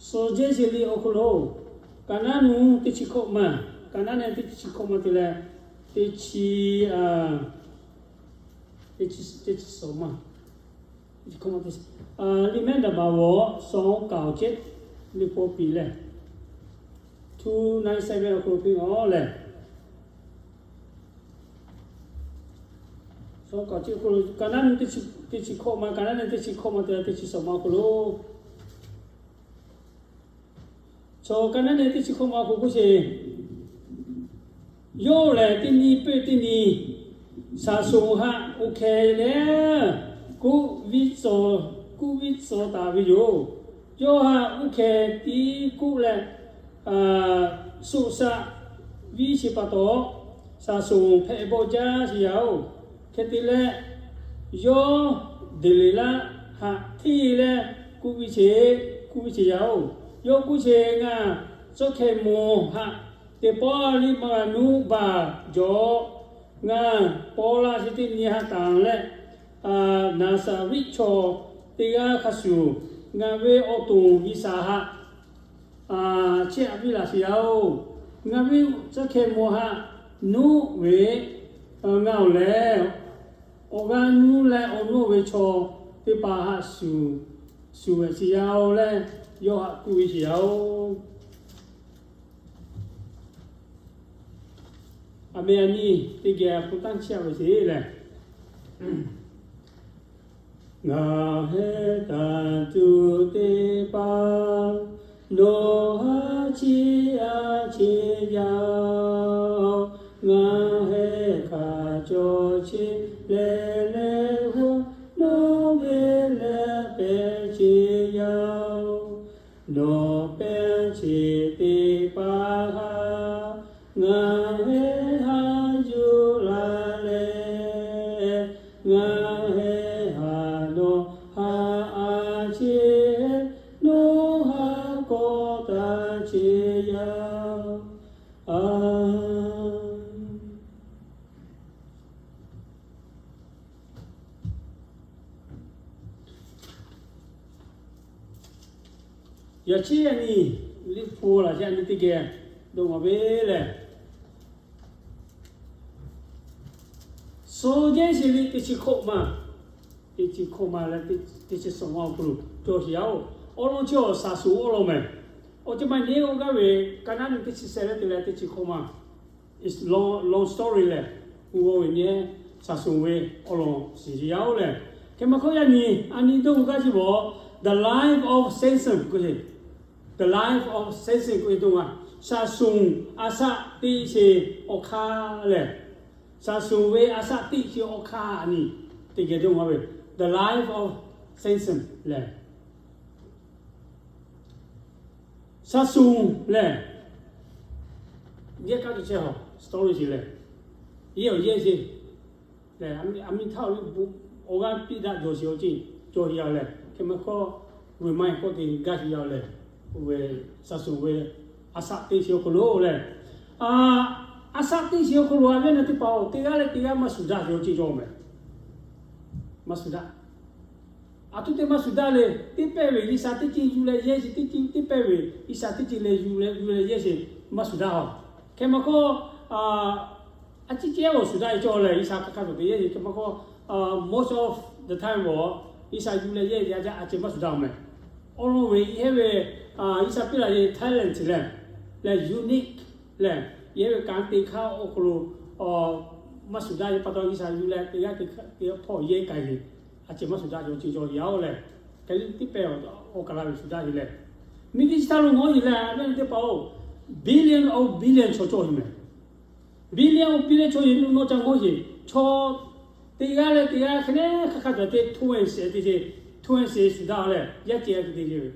Suhˍ jehˇ shiˍ liꞈ awˬ hk'aw lo, Kaˍnaˆ nuˇ teˇ chi hkawꞈ ma, Kaˍnaˆ nuˇ teˇ chi hkawꞈ ma te leh, teˇ chi, teˇ chi, teˇ chi suhˍ ma, teˇ chi hkawꞈ ma te, liꞈ mehˉ daꞈ baˬ g'awˬ suhˍ kaꞈ awˬ cehˉ liꞈ hpu piˍ lehˬ, two nine seven awˬ hk'aw lo piˇ-oˬ lehˬ, suhˍ kaꞈ awˬ cehˉ awˬ hk'aw lo Kaˍnaˆ nuˇ teˇ chi hkawꞈ ma, Kaˍnaˆ nuˇ teˇ chi hkawꞈ ma te leh teˇ chi suhˍ ma awˬ hk'aw lo Chaw Kaˍnaˆ nuˇ teˇ chi hkawꞈ ma awˬ hk'aw k'oˆ sheˍ. Yawˇ lehˬ teˇ nyi peuˇ teˇ nyi shaˍ shoˍ haꞈ oˇ hkeh leh, kuˆ viˉ tcuh, kuˆ viˉ tcuh taˍ ve yoˬ. Yawˇ haꞈ oˇ hkeh tiˉ kuˆ leh, suˆ shaˆ viˉ sheˍ pa taw, shaˍ shoˍ hpehꞈ bawˆ jaˇ sheˍ yaˇ-oˬ. Hk'e te leh, yawˇ Deˍleˍlaˆ haꞈ hteˇ leh kuˆ viˉ sheˍ, kuˆ viˉ sheˍ yaˇ-oˬ. Yawˇ k'oˆ sheˍ, Ngaˬ tcuhˉ hkeh mawˬ haꞈ teˇ pawˆ liˇ maˇ g'a nuˇ baˬ jawˬ. Ngaˬ paw la chi teˇ nyi haꞈ tanˍ leh, Naˍzaˍriˆ chaw teˇ g'aˇ hk'a shuˍ ngaˬ ve awˬ to G'uiˬsha haꞈ chehˇ aꞈ viˇ laˬ sheˍ yaˇ-oˬ. Ngaˬ ve tcuhˉ hkeh mawˬ haꞈ nuˇ ve ngaˬ-oˬ lehˬ, awˬ g'aˇ nuˇ leh awˬ nuˇ ve chaw teˇ hpaˍ haꞈ shuˍ, shuˍ ve sheˍ yaˇ-oˬ leh, yawˇ haꞈ kuˆ ve sheˍ yaˇ-oˬ. Aˬ meh aˬ nyi teˇ geh hpu tanˇ chiˇ aꞈ ve sheˍ lehˬ, ngaˬ hui taˍ tuˬ teˇ hpaˍ nawˬ haꞈ chiˇ aꞈ cheˇ yaˇ-oˬ. Ngaˬ hui hk'a cawˬ chi leh leh g'aˇ nawˬ ve leh pehˬ cheˇ yaˇ-oˬ. Nawˬ pehˬ cheˇ teˇ hpaˍ haꞈ ngaˬ hui haꞈ yuˬ la leh, ngaˬ hui haꞈ nawˬ haꞈ a cheˇ, nawˬ haꞈ kawˆ taˍ cheˇ yaˇ-oˬ. Yaꞈ chi yaꞈ nyi liꞈ hpu laˬ chi yaꞈ nyi teˇ geh dawˇ maˍ ve lehˬ, Suhˍ jehˇ shiˍ liꞈ teˇ chi hkawꞈ ma, teˇ chi hkawꞈ ma leh teˇ chi suhˍ ma awˬ hk'aw lo cawˬ sheˍ yaˇ-oˬ. Awˬ lawn chi awˬ shaˍ shoˍ awˬ lawn mehˍ. Awˬ ceuˬ maˇ nyi-o gaˇ ve Kaˍnaˆ nuˇ teˇ chi suhˍ leh te leh teˇ chi hkawꞈ ma long story lehˬ, g'aw ve nyi shaˍ shoˍ ve awˬ lawn shiˍ sheˍ yaˇ-oˬ lehˬ, hk'e maˇ hkawˇ yaˇ nyi a nyi dawˇ g'aˇ chi bawˬ, The Life of Samson k'oˆ sheˍ. The life of Samson k'oˆ ve teˇ maˬ, Saˍsonˍ a shaˆ teˇ chi awˬ hk'aˇ lehˬ, Saˍsonˍ ve a shaˆ teˇ chi awˬ hk'aˇ a nyi teˇ geh dawˇ maˇ ve, the life of Samson lehˬ, Saˍsonˍ lehˬ, yehˇ kaˆ tuˬ chehˇ hawˬ story chi lehˬ, yehˇ awˬ yehˇ chi lehˬ, a miˇ htaˇ awˬ g'aˇ piˇ daꞈ jawˬ sheˍ awˬ ceuˬ cawˬ sheˍ yaˇ lehˬ, hk'e maˇ hkawˇ, g'uiˬ maˇ heˆ k'oˆ te gaˇ sheˍ yaˇ lehˬ, oˇ ve Saˍsonˍ ve a shaˆ teˇ chi awˬ hk'aw lo lehˬ, a shaˆ teˇ chi awˬ hk'aw lo a ve na teˇ hpaˍ-oˬ, teˇ g'aˇ leh teˇ g'aˇ maˇ shuˍ daꞈ sheˍ awˬ ceuˬ cawˬ mehˍ. Maˇ shuˍ daꞈ. A htoꞈ te maˇ shuˍ daꞈ le, teˇ pehˇ ve G'uiˬsha teˇ ceuˬ yuˬ leh yehˇ sheˍ, teˇ ceuˬ teˇ pehˇ ve G'uiˬsha teˇ ceuˬ leh yuˬ leh yuˬ leh yehˇ sheˍ maˇ shuˍ daꞈ a. Hk'e maˇ hkawˇ, a ciˉ cehˉ awˬ shuˍ daꞈ e cawˬ lehˬ, G'uiˬsha hk'aˬ hk'aˇ cawˬ te yehˇ sheˍ. Hk'e maˇ hkawˇ, most of the time awˬ G'uiˬsha yuˬ leh yehˇ sheˍ a ciˉ maˇ shuˍ daꞈ mehˍ. Awˬ lawn ve hehˉ ve G'uiˬsha piˇ laˇ ve talent lehˬ, leh unique lehˬ, yehˇ ve kanˉ te hk'aˇ awˬ hk'aw lo maˇ shuˍ daꞈ ve pa taw, G'uiˬsha yuˬ leh teˇ g'aˇ teˇ hpawˇ yehˇ k'ai ve a ciˉ maˇ shuˍ daꞈ ve awˬ ceuˬ cawˬ yaˇ-oˬ lehˬ, hk'e le teˇ pehˇ awˬ kaˬ la ve shuˍ daꞈ ve lehˬ, miˇ G'uiˬsha lo ngaˬ hui lehˬ, a ve teˇ hpaˍ-oˬ, billion of billion chaw cawˬ ve mehˍ. Billion of billion chaw yeˬ nuˇ nawˇ ca ngaˬ hui chaw teˇ g'aˇ leh teˇ g'aˇ hk'e le hk'aˬ hk'aˇ cawˬ te twins te ce, twins shuˍ daꞈ lehˬ, yaˇ ceh te ce ve.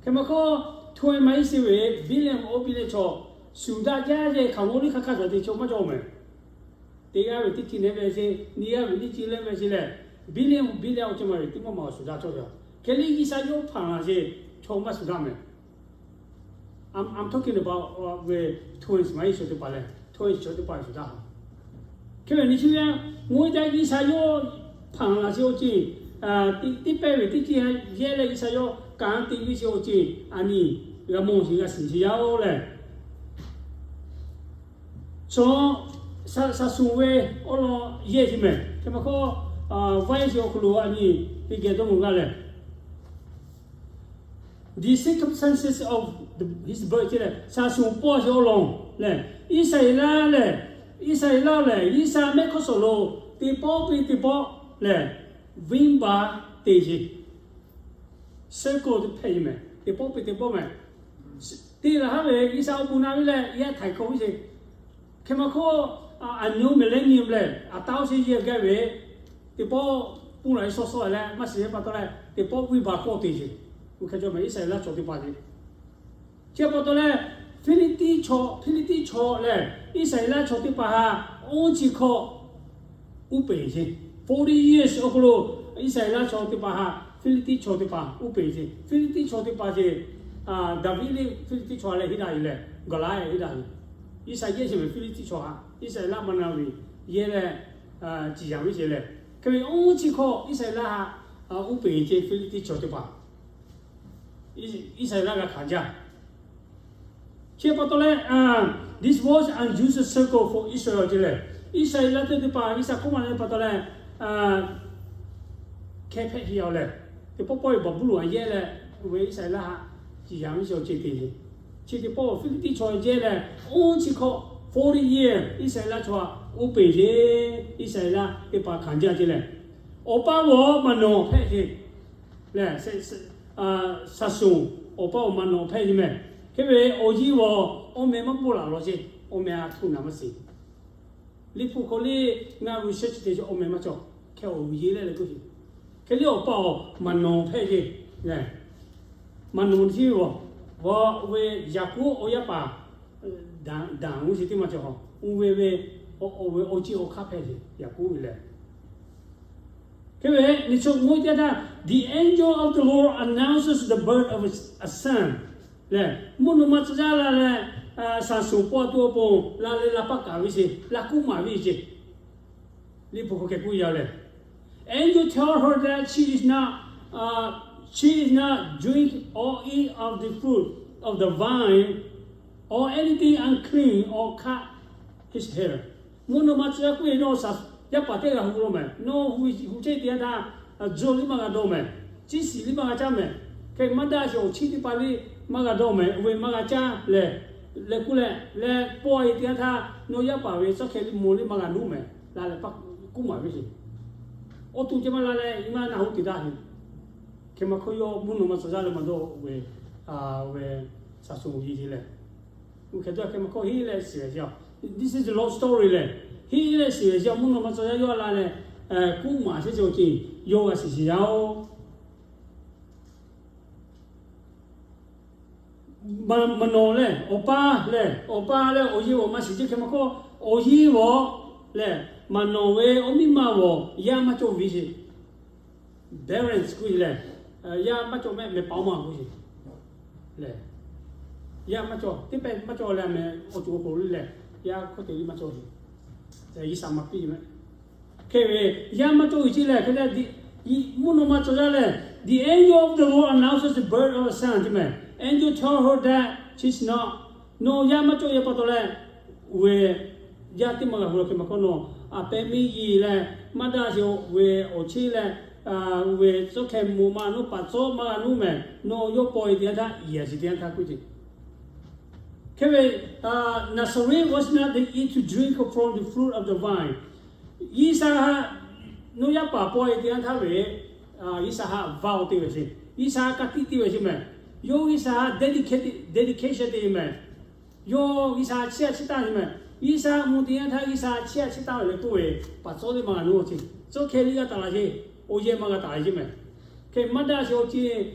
Hk'e maˇ hkawˇ, twins maˇ heˆ sheˍ ve, billion of billion chaw shuˍ daꞈ jaˇ ve hk'aˬ g'awˇ liˇ hk'aˬ hk'aˇ cawˬ te chaw maˇ cawˬ mehˍ. Teˇ g'aˇ ve teˇ ceuˬ leh ve ce, nyiˇ g'aˇ ve nyiˇ ceuˬ leh ve ce lehˬ, billion billion awˬ ceuˬ maˇ ve teˇ maˇ maˇ awˬ shuˍ daꞈ cawˬ ve. Hk'e le G'uiˬsha yawˇ hpanˍ laˬ ce, chaw maˇ shuˍ daꞈ mehˍ. I'm, I'm talking about ve twins maˇ heˆ chaw teˇ hpaˍ lehˬ, twins chaw teˇ hpaˍ shuˍ daꞈ. Hk'e ve nyi chi ve, ngaˬ hui teˇ G'uiˬsha yawˇ hpanˍ laˬ ce awˬ ceuˬ, teˇ pehˇ ve teˇ ceuˬ yehˇ leh G'uiˬsha yawˇ kanˉ te ve ce awˬ ceuˬ a nyi g'a mawˬ sheˍ g'a shiˍ sheˍ yaˇ-oˬ lehˬ, chaw Saˍsonˍ ve awˬ lawn yehˇ sheˍ mehˍ. Hk'e maˇ hkawˇ, vaiˇ sheˍ awˬ hk'aw lo a nyi teˇ geh dawˇ mawˬ gaˇ lehˬ, the circumstances of his birth ce lehˬ, Saˍsonˍ pawˆ sheˍ awˬ lawn lehˬ, Iˉsaˍreˍlaˆ lehˬ, Iˉsaˍreˍlaˆ lehˬ, G'uiˬsha mehˆ hk'awˇ suhˍ lo teˇ pawˆ piˇ teˇ pawˆ lehˬ, venˇbaˆ te sheˍ. Circle teˇ hpehꞈ ve mehˍ, teˇ pawˆ piˇ teˇ pawˆ mehˍ. Te laˬ haˉ ve G'uiˬsha awˬ bon na ve lehˬ, yaˇ htaiˍ hkawˇ ve sheˍ. Hk'e maˇ hkawˇ, a nyi millennium lehˬ, a taoˉ sheˍ yehˇ gaˇ ve teˇ pawˆ pun laˬ ve shawˉ shawˉ leh maˇ shiˍ ve pa taw leh, teˇ pawˆ venˇbaˆ kawˆ te sheˍ. Oˇ hk'e cawˬ mehˍ, Iˉsaˍreˍlaˆ chaw teˇ hpaˍ ce. Chi pa taw leh, Hpiˇliˇtiˆ chaw, Hpiˇliˇtiˆ chaw lehˬ, Iˉsaˍreˍlaˆ chaw teˇ hpaˍ htaꞈ oˇ chi hkawˇ uˉ peˬ ce. Forty years awˬ hk'aw lo Iˉsaˍreˍlaˆ chaw teˇ hpaˍ htaꞈ Hpiˇliˇtiˆ chaw teˇ hpaˍ uˉ peˬ ce. Hpiˇliˇtiˆ chaw teˇ hpaˍ ce, Daˍviˆ lehˬ Hpiˇliˇtiˆ chaw leh heˆ daꞈ ve lehˬ, Goˍlaˆ heˆ daꞈ ve. G'uiˬsha yehˇ sheˍ ve Hpiˇliˇtiˆ chaw htaꞈ Iˉsaˍreˍlaˆ maˇ na ve yehˇ leh, ciˍ yanˍ ve sheˍ lehˬ, hk'e ve oˇ chi hkawˇ Iˉsaˍreˍlaˆ htaꞈ uˉ peˬ ce. Hpiˇliˇtiˆ chaw teˇ hpaˍ Iˉsaˍreˍlaˆ g'a hkanˍ jaˇ. Chi pa taw leh, this was unusual circle for Israel ce lehˬ, Iˉsaˍreˍlaˆ teˇ teˇ hpaˍ G'uiˬsha hkawˇ maˇ na pa taw leh, hkeh hpehꞈ ce yaˇ-oˬ lehˬ, teˇ pawˆ pawˆ ve Baˍbuˍlonˍ yehˇ leh, oˇ ve Iˉsaˍreˍlaˆ htaꞈ ciˍ yanˍ ve sheˍ awˬ ceuˬ te ve. Chi teˇ pawˆ Hpiˇliˇtiˆ chaw yehˇ leh, oˇ chi hkawˇ forty year Iˉsaˍreˍlaˆ chaw htaꞈ uˉ peˬ ce. Iˉsaˍreˍlaˆ teˇ hpaˍ hkanˍ jaˇ ce lehˬ, awˬ pa g'awˬ maˍ nawˬ hpehꞈ ce lehˬ, Saˍsonˍ awˬ pa awˬ maˍ nawˬ hpehꞈ ce mehˍ. Hk'e ve awˬ yiˇ g'awˬ awˬ meh maˇ k'oˆ laˬ lawˬ ce. Awˬ meh a htoꞈ naˍ maˇ shiˍ. Liꞈ hpu hk'aw le ngaˬ hui research te ce, awˬ meh maˇ cawˬ. Hk'e awˬ yiˇ leh leh k'oˆ ce. Hk'e le awˬ pa awˬ maˍ nawˬ hpehꞈ ce lehˬ, maˍ nawˬ chi g'awˬ, g'awˬ ve Yaˍkoˆ awˬ yaˇ paˍ daꞈ, daꞈ g'uˇ suhˍ teˇ maˇ cawˬ. Oˇ ve ve, awˬ ve awˬ ceuˬ awˬ hk'aˇ hpehꞈ ce Yaˍkoˆ ve lehˬ. Hk'e ve nyi chi ngaˬ hui teˇ htaˇ, the angel of the Lord announces the birth of a son lehˬ, mvuhˇ naw ma tcuh yaˇ la leh, Saˍsonˍ pawˆ tuˬ awˬ pon la leh la paˆ kaˍ ve ce, la kuˉ maˍ ve ce. Liꞈ hpu hk'aw hk'e k'oˆ yaˇ lehˬ, angel tell her that she is not, she is not drink or eat of the fruit of the vine or anything unclean or cut his hair. Mvuhˇ naw ma tcuh yaˇ k'oˆ ve, nawˬ yaˇ paˍ teˇ g'aˇ hu lo mehˍ, nawˬ hu chehˇ teˇ yanˇ htaˇ, tzuhˇ liˇ maˇ g'a dawˇ mehˍ, ciˇ shiˍ liˇ maˇ g'a caˇ mehˍ, hk'e maˇ daꞈ sheˍ awˬ chiˇ teˇ hpaˍ liˇ maˇ g'a dawˇ mehˍ, oˇ ve maˇ g'a caˇ lehˬ, leh k'oˆ leh, leh pawˆ e teˇ yanˇ htaˇ nawˬ yaˇ paˍ ve tcuhˉ hkeh liˇ mvuh liˇ maˇ g'a nuˇ mehˍ, la leh paˆ kuˉ maˍ ve ce. Awˬ to ceh maˇ la leh, maˇ na hoꞈ te daꞈ heˆ. Hk'e maˇ hkawˇ yawˇ mvuhˇ naw ma tcuh yaˇ leh maˇ dawˇ ve, ve Saˍsonˍ awˬ yiˇ lehˬ, oˇ hk'e te hk'e maˇ hkawˇ heˆ leh shiˍ ve ce. This is a long story lehˬ, heˆ leh shiˍ ve ce. Mvuhˇ naw ma tcuh yaˇ yawˇ a la leh, kuˉ maˍ shehˉ ce awˬ ceuˬ yawˇ g'a shiˍ shiˍ yaˇ oˬ. Maˍ nawˬ lehˬ, awˬ pa lehˬ, awˬ pa leh awˬ yehˬ awˬ ma shiˍ ce hk'e maˇ hkawˇ, awˬ yehˬ awˬ lehˬ, maˍ nawˬ ve awˬ miˇ ma awˬ yaˇ maˇ cawˬ ve ce. Parents k'oˆ lehˬ, yaˇ maˇ cawˬ mehˆ mehˍ paˍ maˇ k'oˆ ce lehˬ, yaˇ maˇ cawˬ, teˇ pehˍ maˇ cawˬ leh mehˍ awˬ ceuˬ awˬ hk'aw lo lehˬ, yaˇ hkawˇ te liˇ maˇ cawˬ ce. G'uiˬsha maˇ piˇ mehˆ. Hk'e ve yaˇ maˇ cawˬ ve ce lehˬ, hk'e te mvuhˇ naw ma tcuh yaˇ lehˬ, the angel of the Lord announces the birth of a son ce mehˍ. Angel tell her that she's not, nawˬ yaˇ maˇ cawˬ ve pa taw leh, oˇ ve yaˇ teˇ maˇ g'a hu la hk'e maˇ hkawˇ nawˬ, a pehˉ miˇ yiˍ leh maˇ daꞈ sheˍ ve awˬ cheˇ leh, oˇ ve tcuhˉ hkeh moˍ ma nawˉ paˍ tcuhˉ maˇ g'a nuˇ mehˍ. Nawˬ yawˇ paw e teˇ yanˇ htaˇ, iˍ a shiˍ teˇ yanˇ htaˇ k'oˆ ce. Hk'e ve, Nazareth was not the, eat to drink from the fruit of the vine. G'uiˬsha, nawˬ yaˇ paˍ paw e teˇ yanˇ htaˇ ve, G'uiˬsha haꞈ va oˬ te ve ce. G'uiˬsha ka tiꞈ te ve ce mehˍ. Yawˇ G'uiˬsha dedication te mehˍ. Yawˇ G'uiˬsha chiˇ a chiˇ taˇ ce mehˍ. G'uiˬsha mvuhˇ teˇ yanˇ htaˇ G'uiˬsha chiˇ a chiˇ taˇ ve leh k'oˆ ve, paˍ tcuhˉ teˇ maˇ g'a nuˇ ce. Tcuhˉ hkeh liˇ g'a taˍ la ce. Awˬ yehˬ maˇ g'a taˍ ve ce mehˍ. Hk'e maˇ daꞈ sheˍ awˬ ceuˬ,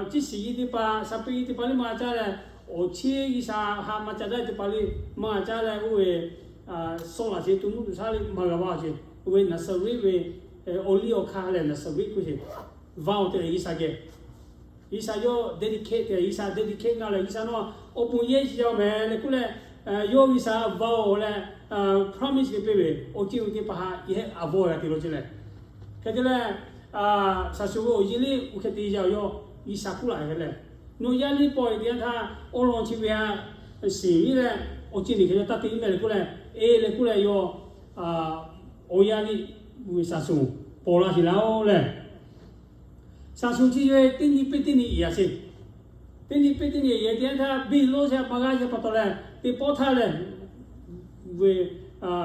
ciˇ shiˍ yiˇ teˇ hpaˍ, shaˍ peꞈ yiˇ teˇ hpaˍ liˇ maˇ g'a caˇ leh, awˬ cheˇ G'uiˬsha haꞈ maˇ ca daꞈ teˇ hpaˍ liˇ maˇ g'a caˇ leh, oˇ ve sawˉ laꞈ sheˍ to nuˇ to shaˉ liˇ maˇ g'a va ce. Oˇ ve Nazareth ve awˬ liˇ awˬ hk'aˇ lehˬ Nazareth k'oˆ ce. Va oˬ te leh G'uiˬsha geh, G'uiˬsha yawˇ dedicate te, G'uiˬsha dedicate ngaˇ leh G'uiˬsha nawˉ awˬ bon yehˇ shiˍ yaˇ mehˍ leh k'oˆ leh, yawˇ G'uiˬsha va oˬ leh, promise geh piˇ ve awˬ ceuˬ teˇ hpaˍ haꞈ yehˇ a vawˇ g'a te lo ce lehˬ. Hk'e te leh, Saˍsonˍ ve awˬ yiˇ liˇ oˇ hk'e te yaˇ yawˇ G'uiˬsha kuˉ laꞈ hk'e leh, nawˬ yaˇ liˇ paw e teˇ yanˇ htaˇ awˬ lawn chi ve haꞈ shiˍ viˉ leh, awˬ ceuˬ liˇ hk'e yaˇ taˇ te viˉ mehˍ leh k'oˆ leh, e leh k'oˆ leh yawˇ awˬ yaˇ liˇ ve Saˍsonˍ paw laˇ sheˍ laˇ oˬ lehˬ. Saˍsonˍ chi ve teˇ nyi piˇ teˇ nyi iˍ a sheˍ. Teˇ nyi piˇ teˇ nyi iˍ a teˇ yanˇ htaˇ biˇ loˇ sheˍ maˇ g'a sheˍ pa taw leh, teˇ pawˆ htaˇ lehˬ, ve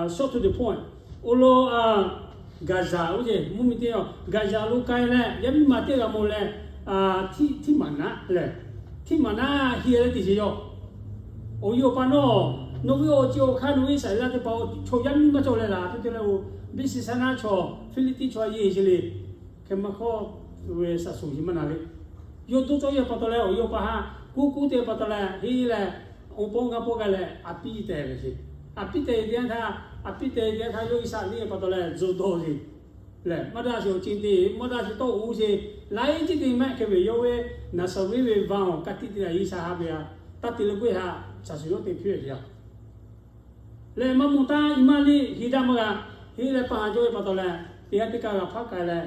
short to the point. Awˬ lawn Gaˍzaˍ oˇ ce mvuhˇ miˬ teˇ yanˇ Gaˍzaˍ lo k'ai leh yaˇ miˇ ma teˇ g'a mawˬ leh, htiˇ maˍ naˉ lehˬ, htiˇ maˍ naˉ heˍ leh teˇ sheˍ yaˇ. Awˬ yawˇ pa nawˉ, nawˬ ve awˬ ceuˬ awˬ hk'aˇ nawˬ ve Iˉsaˍreˍlaˆ teˇ hpaˍ chaw yaˇ miˇ maˇ cawˬ leh laˬ te te leh, oˇ biˇ shiˍ saˍ naˉ chaw, Hpiˇliˇtiˆ chaw yeˬ sheˍ le. Hk'e maˇ hkawˇ, ve Saˍsonˍ yeˬ maˇ na le. Yawˇ dawˇ cawˇ yaˇ pa taw leh awˬ yawˇ pa haꞈ kuˉ kuˉ te pa taw leh heˆ leh, awˬ pawˆ g'a pawˆ g'a leh a piˇ tehꞈ ve sheˍ. A piˇ tehꞈ ve teˇ yanˇ htaˇ, a piˇ tehꞈ ve teˇ yanˇ htaˇ yawˇ Iˉsaˍreˍlaˆ pa taw leh zuhꞈ dawˇ sheˍ. Lehˬ maˇ daꞈ sheˍ awˬ ceuˬ te, maˇ daꞈ sheˍ tawˇ oˬ sheˍ, laiˉ ceuˬ te mehˆ hk'e ve yawˇ ve Naˍsaˍriˆ ve va awˬ ka tiꞈ te leh G'uiˬsha haꞈ ve a, taˇ te leh g'uˇ haꞈ Saˍsonˍ yawˇ te hpiˇ ve teˇ yanˇ. Lehˬ maˇ mawˬ taˇ, iˉ maˇ liˇ heˍ daꞈ maˇ g'a. Heˆ leh pa haˍ cawˇ ve pa taw leh, teˇ g'aˇ teˇ kaˇ g'a hpaˇ k'ai leh,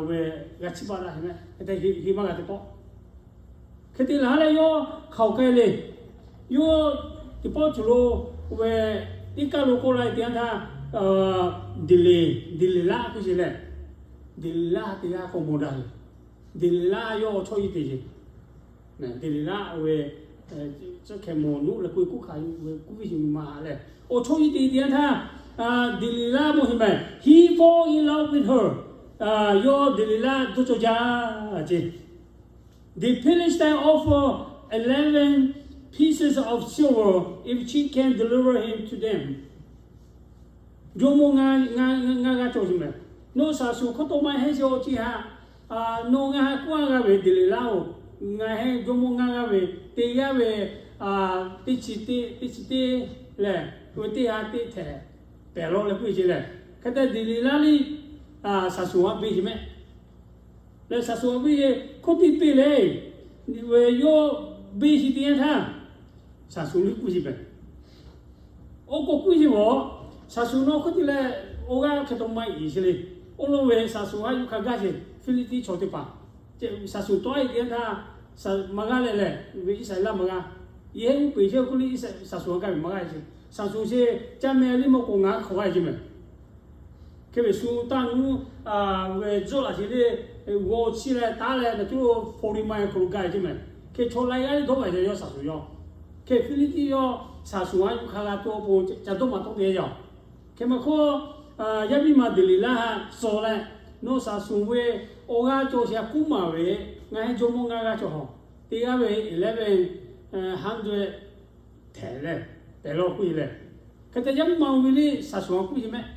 ve g'a chiˇ baˆ daꞈ heˆ mehˆ. Hk'e te heˆ maˇ g'a teˇ pawˆ. Hk'e te laˬ leh yawˇ hk'aoˍ k'ai le. Yawˇ teˇ pawˆ cawˬ lo ve iˉ kaˆ lo k'oˆ la e teˇ yanˇ htaˇ, Deˍleˍ, Deˍleˍlaˆ k'oˆ sheˍ lehˬ, Deˍleˍlaˆ teˇ g'aˇ k'awꞈ mawˬ daꞈ le. Deˍleˍlaˆ yawˇ awˬ chawˇ yeˇ te sheˍ. Deˍleˍlaˆ ve tcuhˉ hkeh mawˬ nuˆ leh k'oˆ ve kuˉ hkanˍ ve kuˉ viˇ sheˍ ve maˇ lehˬ, awˬ chawˇ yeˇ te teˇ yanˇ htaˇ, Deˍleˍlaˆ mawˬ sheˍ mehˍ, he fall in love with her. Yawˇ Deˍleˍlaˆ dawˇ cawˇ jaˇ ce. The Philistine offer eleven pieces of silver if she can deliver him to them. Jawˇmawˇ ngaˇ g'aˇ cawˬ sheˍ mehˍ. Nawˬ Saˍsonˍ hkawˇ tawˆ maˇ heˆ sheˍ awˬ ceuˬ haꞈ, nawˬ ngaˬ haꞈ k'oˆ a g'a ve Deˍleˍlaˆ oˬ, ngaˬ heˆ jawˇmawˇ ngaˇ g'aˇ ve te g'aˇ ve teˇ chi teˇ, teˇ chi teˇ lehˬ, ve teˇ ha teˇ htehꞈ pehˬ law leh k'oˆ ve ce lehˬ, hk'e te Deˍleˍlaˆ liˇ Saˍsonˍ haꞈ piˇ sheˍ mehˍ. Lehˬ Saˍsonˍ haꞈ piˇ sheˍ hkawˇ teˇ piˇ le. Ve yawˇ piˇ sheˍ teˇ yanˇ htaˇ, Saˍsonˍ liˇ k'oˆ sheˍ mehˍ. Oˇ k'o k'oˆ sheˍ mawˬ, Saˍsonˍ nawˬ hkawˇ te leh awˬ g'aˇ hk'e taw maˇ iˍ sheˍ le. Oˇ lo ve Saˍsonˍ haꞈ yuˬ hk'a gaˇ sheˍ Hpiˇliˇtiˆ chaw teˇ hpaˍ, Saˍsonˍ tawˆ e teˇ yanˇ htaˇ, maˇ g'aˇ leh lehˬ ve Iˉsaˍreˍlaˆ maˇ g'aˇ, yehˇ uˉ peˍ chehˇ k'oˆ le, Saˍsonˍ haꞈ gaˇ ve maˇ g'aˇ sheˍ. Saˍsonˍ sheˍ caˇ meh liˇ mawˬ k'o ngaˬ hk'awꞈ g'aˇ sheˍ mehˍ. Hk'e ve shu taˇ nuˇ ve zuhˆ laꞈ sheˍ le, g'aw chi leh taˉ leh naˬ cuˇ lo forty mile hk'aw lo gaˇ ve ce mehˍ. Hk'e chaw laiˉ g'aˇ dawˇ ve ce yawˇ Saˍsonˍ yawˇ. Hk'e Hpiˇliˇtiˆ yawˇ Saˍsonˍ haꞈ yuˬ hk'a g'a tuˬ awˬ pon ca dawˇ maˍ tawˆ te yaˇ. Hk'e maˇ hkawˇ, yaˇ miˇ ma Deˍleˍlaˆ haꞈ suh leh, nawˬ Saˍsonˍ ve awˬ g'aˇ cawˬ sheˍ a kuˉ maˍ ve, ngaˬ heˆ jawˇmawˇ ngaˇ g'aˇ cawˬ hawˬ. Teˇ g'aˇ ve eleven hundred htehꞈ leh pehˬ law k'oˆ e leh, hk'e te yaˇ miˇ ma ve le shaˍ shuˍ a k'oˆ e mehˆ.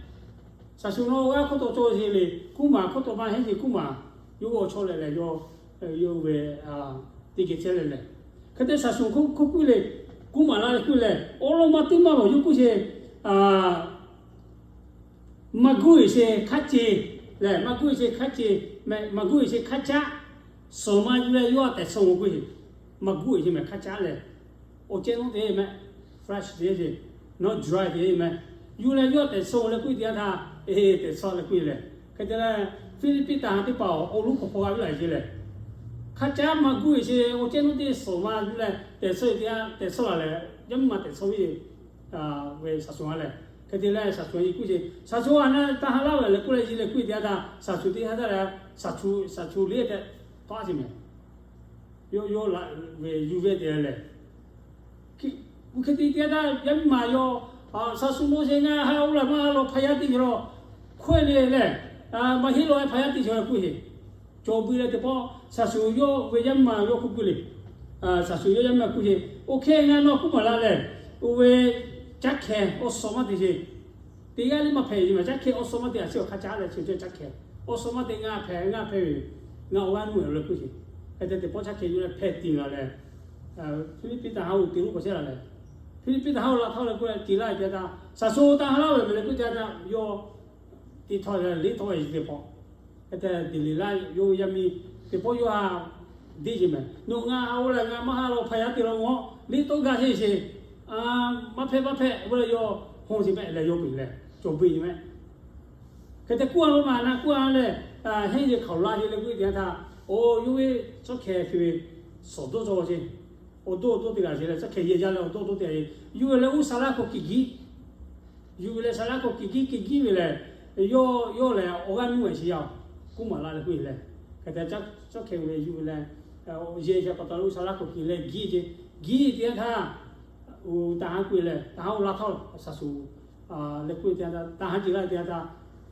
Shaˍ shuˍ naw g'aˇ hkawˇ taw cawˬ e le, kuˇ maˬ hkawˇ taw maˇ heˆ ce kuˇ maˬ yawˇ g'aw chawˇ leh leh yawˇ, yawˇ ve teˇ geh chehˇ leh leh, hk'e te shaˍ shuˍ hk'oˆ k'oˆ e le, kuˇ maˬ la leh k'oˆ e leh, awˉ lawˉ maˇ teˇ maˇ lawˬ yawˇ k'oˆ ce, maˇ guˇ e che hkaˉ ce lehˬ, maˇ guˇ e che hkaˉ ce, maˇ guˇ e che hkaˉ caˉ, suhˍ ma yuˬ leh yawˇ a tehˬ suh k'oˆ e, maˇ guˇ e che mehˬ hkaˉ caˉ leh, awˬ cehˇ nawˉ te mehˆ, fresh te ce, nawˉ dry te mehˆ, yuˬ leh yawˇ a tehˬ suh leh k'oˆ e teˇ yanˇ htaˇ, e tehˬ suh leh k'oˆ e leh, hk'e te leh, Hpiˇliˇpiˆ taˍ ha teˇ hpaˍ awˬ loˉ hk'aw hpaw g'a ve laˬ ce lehˬ, hkaˉ caˉ maˇ guˇ e che awˬ cehˇ nawˉ te suhˍ ma yuˬ leh tehˬ suh e teˇ yanˇ tehˬ suh laˬ leh, yaˇ miˇ ma tehˬ suh ve ve shaˍ shuˍ a lehˬ, hk'e te leh shaˍ shuˍ a yi k'oˆ ce, shaˍ shuˍ a na taˇ ha laˇ ve leh k'oˆ leh yi leh k'oˆ e teˇ yanˇ htaˇ shaˍ shuˍ teˇ ha htaˇ leh, shaˍ shuˍ shaˍ shuˍ le tehꞈ tawˆ a ce mehˬ. Yawˇ yawˇ la ve yuˬ ve te leh, hk'e te teˇ yanˇ htaˇ yaˇ miˇ ma yawˇ, shaˍ shuˍ lo ce ngaˬ ha oˇ laˬ maˇ ha law hpaꞈ yaˇ teˇ ceuˬ law, hkawehˇ le leh, maˇ heˆ law hpaꞈ yaˇ teˇ ceuˬ k'oˆ e, cawˬ bui leh teˇ pawˆ shaˍ shuˍ yawˇ ve yaˇ miˇ ma yawˇ k'oˆ k'oˆ le, shaˍ shuˍ yawˇ yaˇ miˇ ma k'oˆ ce, oˇ hk'e ngaˬ nawˬ kuˇ maˬ la lehˬ, oˇ ve caˉ hkeh awˬ suh maˇ te ce. Teˇ g'aˇ le maˇ hpehꞈ ve maˬ, caˉ hkeh awˬ suh maˇ te a chi awˬ hk'a caˉ leh chi caˉ hkeh awˬ suh maˇ te ngaˬ hpehꞈ ngaˬ hpehꞈ ve, ngaˬ awˬ g'aˇ nuˇ e leh k'oˆ ce. Hk'e te teˇ pawˆ caˉ hkeh yuˬ leh hpehꞈ tiˍ la leh, Hpiˇliˇpiˆ taˍ ha oˇ te loˉ k'awꞈ chehˇ la leh, Hpiˇliˇpiˆ taˍ ha oˇ la htawˇ leh k'oˆ leh tiˍ laˇ ve teˇ yanˇ htaˇ shaˍ shuˍ taˇ ha laˇ ve mehˬ leh k'oˆ teˇ yanˇ htaˇ yawˇ teˇ htawˇ leh liꞈ tawˆ e ce teˇ pawˆ. Hk'e te diˬ liꞈ laˇ yawˇ yaˇ miˇ teˇ pawˆ yawˇ ha deˇ ce mehˬ, nawˬ ngaˬ ha oˇ leh ngaˬ maˇ ha law hpaꞈ yaˇ teˇ law ngaˬ liꞈ tawˆ gaˇ ce ce, maˇ hpehꞈ maˇ hpehꞈ oˇ leh yawˇ hawˇ ce mehˆ leh yawˇ peuˬ leh cawˬ bui ce mehˆ. Hk'e te kuˇ a lo maˬ na kuˇ a leh, henˇ ce hkaoˍ la ce leh k'oˆ e teˇ yanˇ htaˇ, oˇ yawˇ ve tcuhˉ hkeh hk'e ve suhˍ dawˇ cawˬ ce, awˬ dawˇ awˬ dawˇ teˇ g'aˇ ce leh tcuhˉ hkeh yehˬ jaˇ leh awˬ dawˇ dawˇ teˇ g'aˇ ce, yuˬ leh oˇ saˍ laˇ hkawˇ kiˬ kiˉ yuˬ leh saˍ laˇ hkawˇ kiˬ kiˉ kiˬ kiˉ ve lehˬ, yawˇ yawˇ lehˬ awˬ g'aˇ nuˇ e chi yaˇ kuˇ maˬ la leh k'oˆ e leh, hk'e te tcuhˉ hkeh ve yuˬ leh, yehˬ jaˇ pa taw leh oˇ saˍ laˇ hkawˇ kiˬ leh giˇ ce, giˇ teˇ yanˇ htaˇ, taˍ ha k'oˆ e leh taˍ ha oˇ la htawˇ shaˍ shuˍ leh k'oˆ e teˇ yanˇ htaˇ, taˍ ha ce laˇ teˇ yanˇ htaˇ,